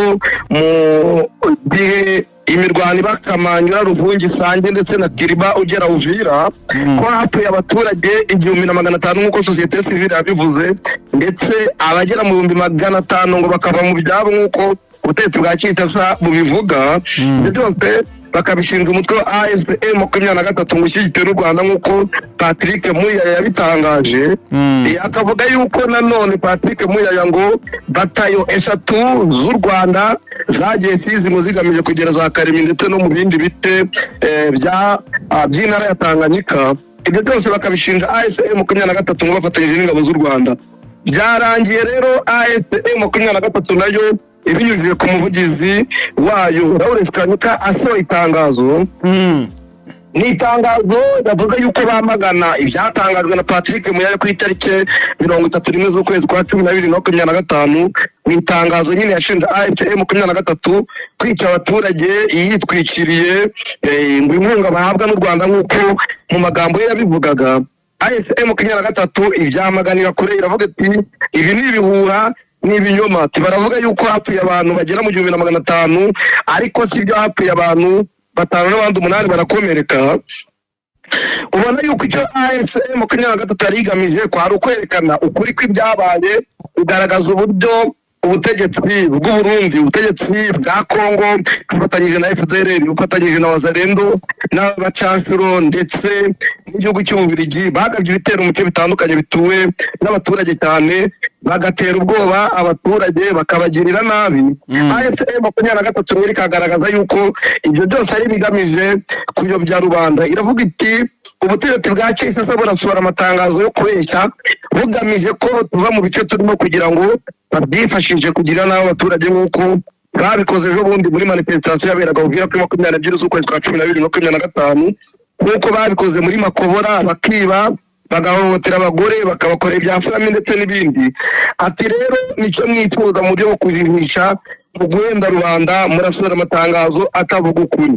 [SPEAKER 4] mu gihe imirwano iba Kamanyola, Ruvungi, Sange ndetse na Kiriba ugera Uvira, ko hapfuye abaturage 1500 nk'uko sosiyete sivile yabivuze, ndetse abagera mu 500,000 ngo bakava mu byabo nk'uko ubutegetsi bwa Kinshasa bubivuga. Ibyo byose bakabishinja umutwe wa AFC M23 ngo ushyigikiwe n'u Rwanda, nk'uko Patrick Muyaya yabitangaje. Akavuga yuko nanone Patrick Muyaya ngo batayo 3 z'u Rwanda zagiye Fizi ngo zigamije kugera za Karemi ndetse no mu bindi bice by'intara ya Tanganyika. Ibyo byose bakabishinja AFC M23 ngo bafatanyije n'ingabo z'u Rwanda. Byarangiye rero AFC M23 nayo ibinyujije ku muvugizi wayo Lawrence Kanyuka asohoye itangazo. Ni itangazo bavuga yuko bamagana ibyatangajwe na Patrick Muyaya ku itariki 31 z'ukwezi kwa 12 2025. Mu itangazo nyine yashinja AFC M23 kwica abaturage yitwikiriye ngo inkunga bahabwa n'u Rwanda, nk'uko mu magambo ye yabivugaga. AFC M23 ibyamaganira kure, iravuga iti ibi ni ibihuha, ni ibinyoma. Ati baravuga yuko hapfuye abantu bagera mu 1500, ariko si byo, hapfuye abantu 5 n'abandi 8 barakomereka. Ubona yuko icyo AFC M23 yari igamije kwari ukwerekana ukuri kw'ibyabaye, kugaragaza uburyo ubutegetsi bw'u Burundi, ubutegetsi bwa Kongo bufatanyije na FDLR, bufatanyije na Wazalendo n'abacanshuro ndetse n'igihugu cy'Ububiligi bagabye ibitero mu bice bitandukanye bituwe n'abaturage cyane, bagatera ubwoba abaturage, bakabagirira nabi. AFC M23 rero ikagaragaza yuko ibyo byose ari bigamije kuyobya rubanda. Iravuga iti ubutegetsi bwa Kinshasa burasohora amatangazo yo kubeshya bugamije ko tuva mu bice turimo kugira ngo babyifashishe kugira nabi abaturage, nk'uko babikoze ejo bundi muri manifestation yaberaga Uvira kuri 22 z'ukwezi kwa 12 25, nk'uko babikoze muri Makobora, bakiba, bagahohotera abagore, bakabakorera ibya fami ndetse n'ibindi. Ati rero nicyo mwifuza mu buryo bwo kujijisha, mu guhenda rubanda, murasohora amatangazo atavuga ukuri.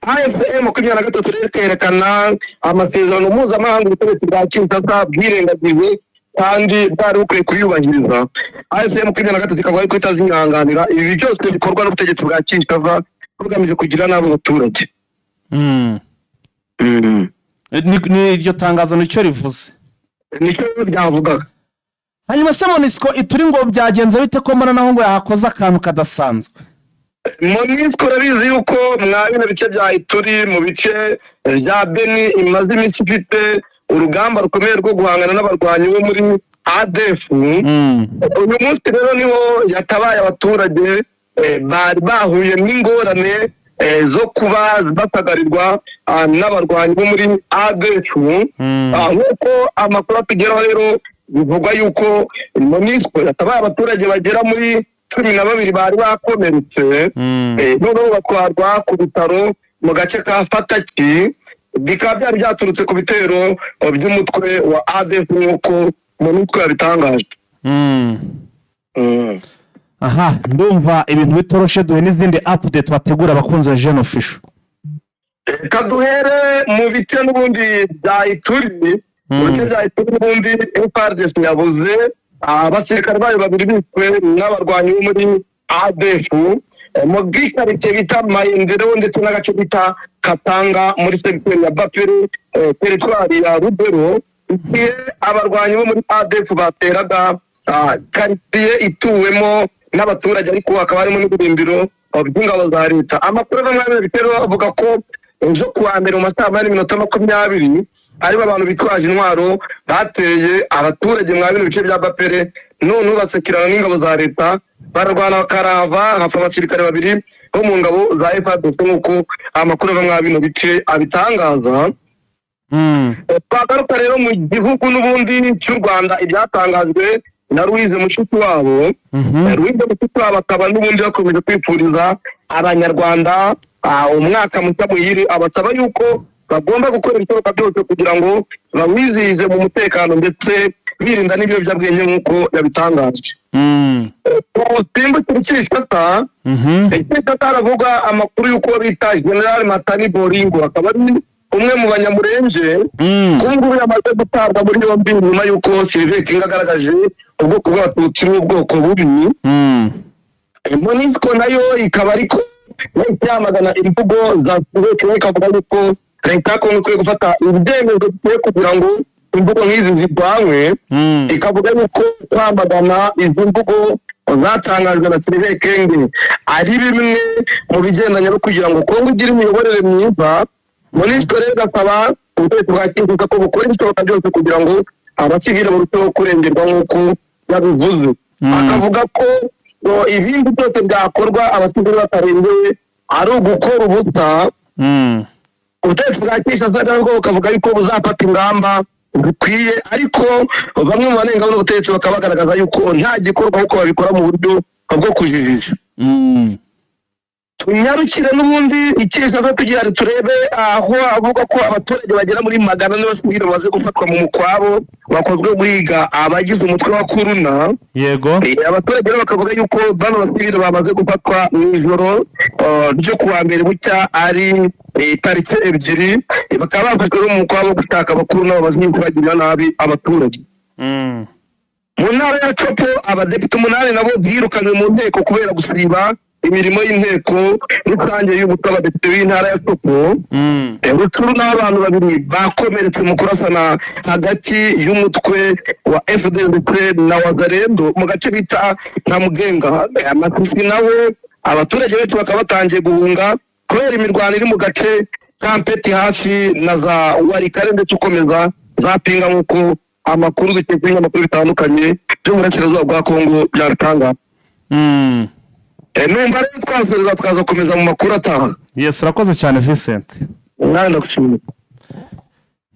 [SPEAKER 4] AFC M23 rero ikerekana amasezerano mpuzamahanga ubutegetsi bwa Kinshasa bwirengagijwe kandi bwari bukwiye kuyubahiriza. AFC M23 ikavuga yuko itazihanganira ibi byose bikorwa n'ubutegetsi bwa Kinshasa bugamije kugira nabi abaturage.
[SPEAKER 1] Ni iryo tangazo nicyo rivuze?
[SPEAKER 4] Nicyo ryavugaga.
[SPEAKER 1] Hanyuma se MONUSCO ituri ngo byagenze bite, ko mbona naho ngo yahakoze akantu kadasanzwe?
[SPEAKER 4] MONUSCO urabizi yuko mwa bino bice bya Ituri, mu bice bya Beni, imaze iminsi ifite urugamba rukomeye rwo guhangana n'abarwanyi bo muri ADF. Uyu munsi rero niho yatabaye abaturage bari bahuye n'ingorane zo kuba basagarirwa n'abarwanyi bo muri ADF. Nk'uko amakuru atugeraho rero, bivugwa yuko MONUSCO yatabaye abaturage bagera muri 12 bari bakomeretse, noneho batwarwa ku bitaro mu gace ka Fataki, bikaba byari byaturutse ku bitero by'umutwe wa ADF nk'uko MONUSCO yabitangaje.
[SPEAKER 1] Aha ndumva ibintu bitoroshe. Duhe n'izindi update wategura abakunzi ba Jeune Official.
[SPEAKER 4] Reka duhere mu bice n'ubundi bya Ituri. Mu bice bya Ituri n'ubundi FARDC yabuze abasirikare bayo 2 bishwe n'abarwanyi bo muri ADF mu bwikaritsiye bita Mayendereo ndetse n'agace bita Katanga muri segiteri ya Bapere, teritwari ya Rubero, igihe abarwanyi bo muri ADF bateraga karitsiye ituwemo n'abaturage, ariko hakaba harimo n'ibirindiro by'ingabo za leta. Amakuru ava muri bino bitero avuga ko ejo kuwa mbere mu masaha 4:20 aribo abantu bitwaje intwaro bateye abaturage mwa bino bice bya Bapere, noneho basekirana n'ingabo za leta, bararwana bakarava, hapfa abasirikare 2 bo mu ngabo za FARDC nk'uko amakuru ava mwa bino bice abitangaza. Twagaruka rero mu gihugu n'ubundi cy'u Rwanda, ibyatangajwe na Louise Mushikiwabo. Louise Mushikiwabo akaba n'ubundi bakomeje kwifuriza Abanyarwanda umwaka mushya muhire, abasaba yuko Bagomba gukora ibishoboka byose kugira ngo bawizihize mu mutekano ndetse birinda n'ibiyobyabwenge nk'uko yabitangaje. Usimbukira Kinshasa. Kinshasa haravuga amakuru y'uko bita General Matani Boringo, akaba ari umwe mu Banyamurenge, kuri ngubu yamaze gutabwa muri yombi nyuma y'uko Sylvain Kinga agaragaje ubwoko bw'Abatutsi n'ubwoko bubi. MONUSCO nayo ikaba ariko yahise yamagana imvugo za Sylvain Kinga, ikavuga yuko leta ya Kongo ikwiye gufata ibyemezo bikwiye kugira ngo imvugo nk'izi zirwanywe. Ikavuga yuko kwamagana izi mvugo zatangajwe na Sylvain Kenge ari bimwe mu bigendanye no kugira ngo Kongo igire imiyoborere myiza. MONUSCO rero igasaba ubutegetsi bwa Kinshasa ko bukora ibishoboka byose kugira ngo abasivile barusheho kurengerwa nk'uko yabivuze. Akavuga ko ngo ibindi byose byakorwa abasivile batarengewe ari ugukora ubusa. Ubutegetsi bwa Kinshasa nabwo bukavuga yuko buzafata ingamba bikwiye, ariko bamwe mu banenga buno butegetsi bakaba bagaragaza yuko nta gikorwa kuko babikora mu buryo bwo kujijisha. Tunyarukire n'ubundi icyiza tugira ngo turebe aho avuga ko abaturage bagera muri 400 basivile bamaze gufatwa mu mukwabo wakozwe guhiga abagize umutwe wa Kuruna. Abaturage rero bakavuga yuko bano basivile bamaze gufatwa mu ijoro ryo kuwa mbere bucya ari tariki 2, bakaba bafashwe no mu mukwabo wo gushaka abakuruna bamaze iminsi bagirira nabi abaturage. Mu ntara ya Tshopo, abadepite 8 nabo birukanywe mu nteko kubera gusiba imirimo y'inteko rusange y'umutwe w'abadepite b'intara ya Tshopo. Rutshuru n'abantu babiri bakomeretse mu kurasana hagati y'umutwe wa FDL ndetse na Wazalendo mu gace bita Ntamugenga. Amasisi nawe abaturage benshi bakaba batangiye guhunga kubera imirwano iri mu gace ka Mpeti hafi na za Walikale ndetse ukomeza za Pinga, nk'uko amakuru dukesha ibinyamakuru bitandukanye byo mu burasirazuba bwa Kongo byabitangaza. Numva rero twasoreza tukazakomeza mu makuru ataha.
[SPEAKER 1] Yes, urakoze cyane, Vincent.
[SPEAKER 4] Umwanya ndagushimiye.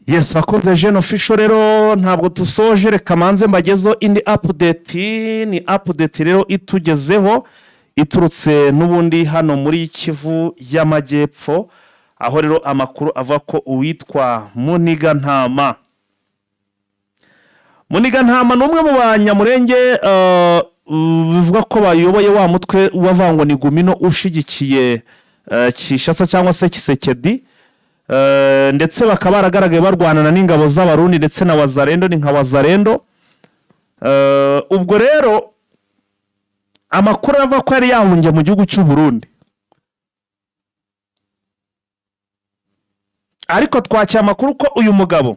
[SPEAKER 1] Yes, akoze Jene Official. Rero ntabwo dusoje, reka manze mbagezeho indi update. Ni update rero itugezeho iturutse n'ubundi hano muri Kivu y'Amajyepfo, aho rero amakuru avuga ko uwitwa Muniga Ntama, Muniga Ntama ni umwe mu Banyamurenge, bivuga ko bayoboye wa mutwe wavangwa ni Gumino ushigikiye Kinshasa cyangwa se Tshisekedi, ndetse bakaba baragaragaye barwanana n'ingabo z'Abarundi ndetse na Wazalendo, ni nka Wazalendo. Ubwo rero amakuru aravuga ko yari yahungiye mu gihugu cy'u Burundi, ariko twakira amakuru ko uyu mugabo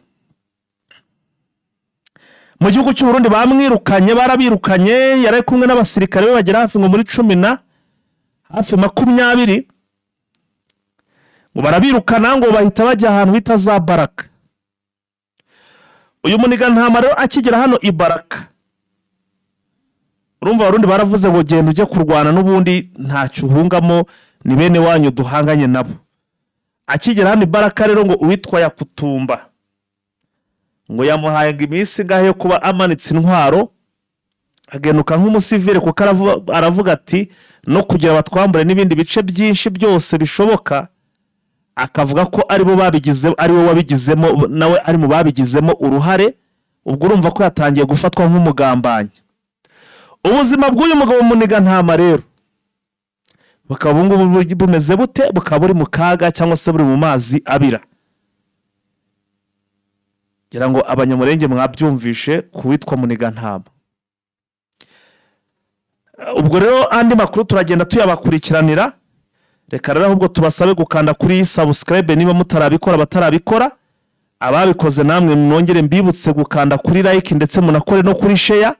[SPEAKER 1] mu gihugu cy'u Burundi bamwirukanye, barabirukanye. Yari ari kumwe n'abasirikare be bagera hafi ngo muri 10 na hafi 20, ngo barabirukana, ngo bahita bajya ahantu bita za Baraka. Uyu Muniga Ntama rero akigera hano i Baraka, urumva Abarundi baravuze ngo genda ujye kurwana n'ubundi ntacyo uhungamo, ni bene wanyu duhanganye nabo. Akigera hano i Baraka rero, ngo uwitwa Yakutumba ngo yamuhaye ngo iminsi ingahe yo kuba amanitse intwaro agenuka nk'umusivile, kuko aravuga ati no kugira batwambure n'ibindi bice byinshi byose bishoboka. Akavuga ko aribo babigize, ariwe wabigizemo, nawe ari mu babigizemo uruhare. Ubwo urumva ko yatangiye gufatwa nk'umugambanyi. Ubuzima bw'uyu mugabo Muniga Ntama rero bukaba ubu ngubu bumeze bute? Bukaba buri mu kaga cyangwa se buri mu mazi abira. Ngira ngo Abanyamurenge mwabyumvishe ku witwa Muniga Ntama. Ubwo rero andi makuru turagenda tuyabakurikiranira. Reka rero ahubwo tubasabe gukanda kuri subscribe niba mutarabikora, batarabikora. Ababikoze namwe mwongere mbibutse gukanda kuri like ndetse munakore no kuri share,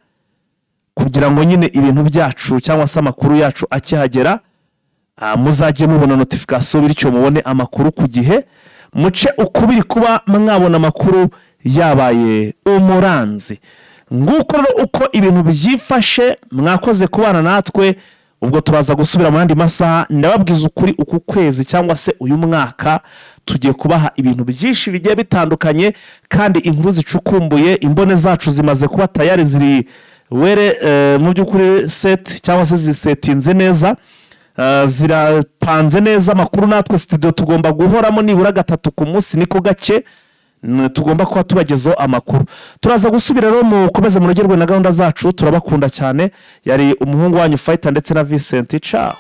[SPEAKER 1] kugira ngo nyine ibintu byacu cyangwa se amakuru yacu akihagera, muzajye mubona notification, bityo mubone amakuru ku gihe, muce ukubiri kuba mwabona amakuru yabaye umuranzi. Nguko rero uko ibintu byifashe. Mwakoze kubana natwe. Ubwo turaza gusubira mu yandi masaha. Ndababwiza ukuri, uku kwezi cyangwa se uyu mwaka tugiye kubaha ibintu byinshi bigiye bitandukanye kandi inkuru zicukumbuye. Imbone zacu zimaze kuba tayari, ziri were, mu by'ukuri set cyangwa se zisetinze neza. zirapanze neza. Amakuru natwe studio tugomba guhoramo nibura gatatu ku munsi, niko gake tugomba kuba tubagezaho amakuru. Turaza gusubira rero, mukomeze munogerwe na gahunda zacu. Turabakunda cyane. Yari umuhungu wanyu Fighter ndetse na Vincent. Ciao.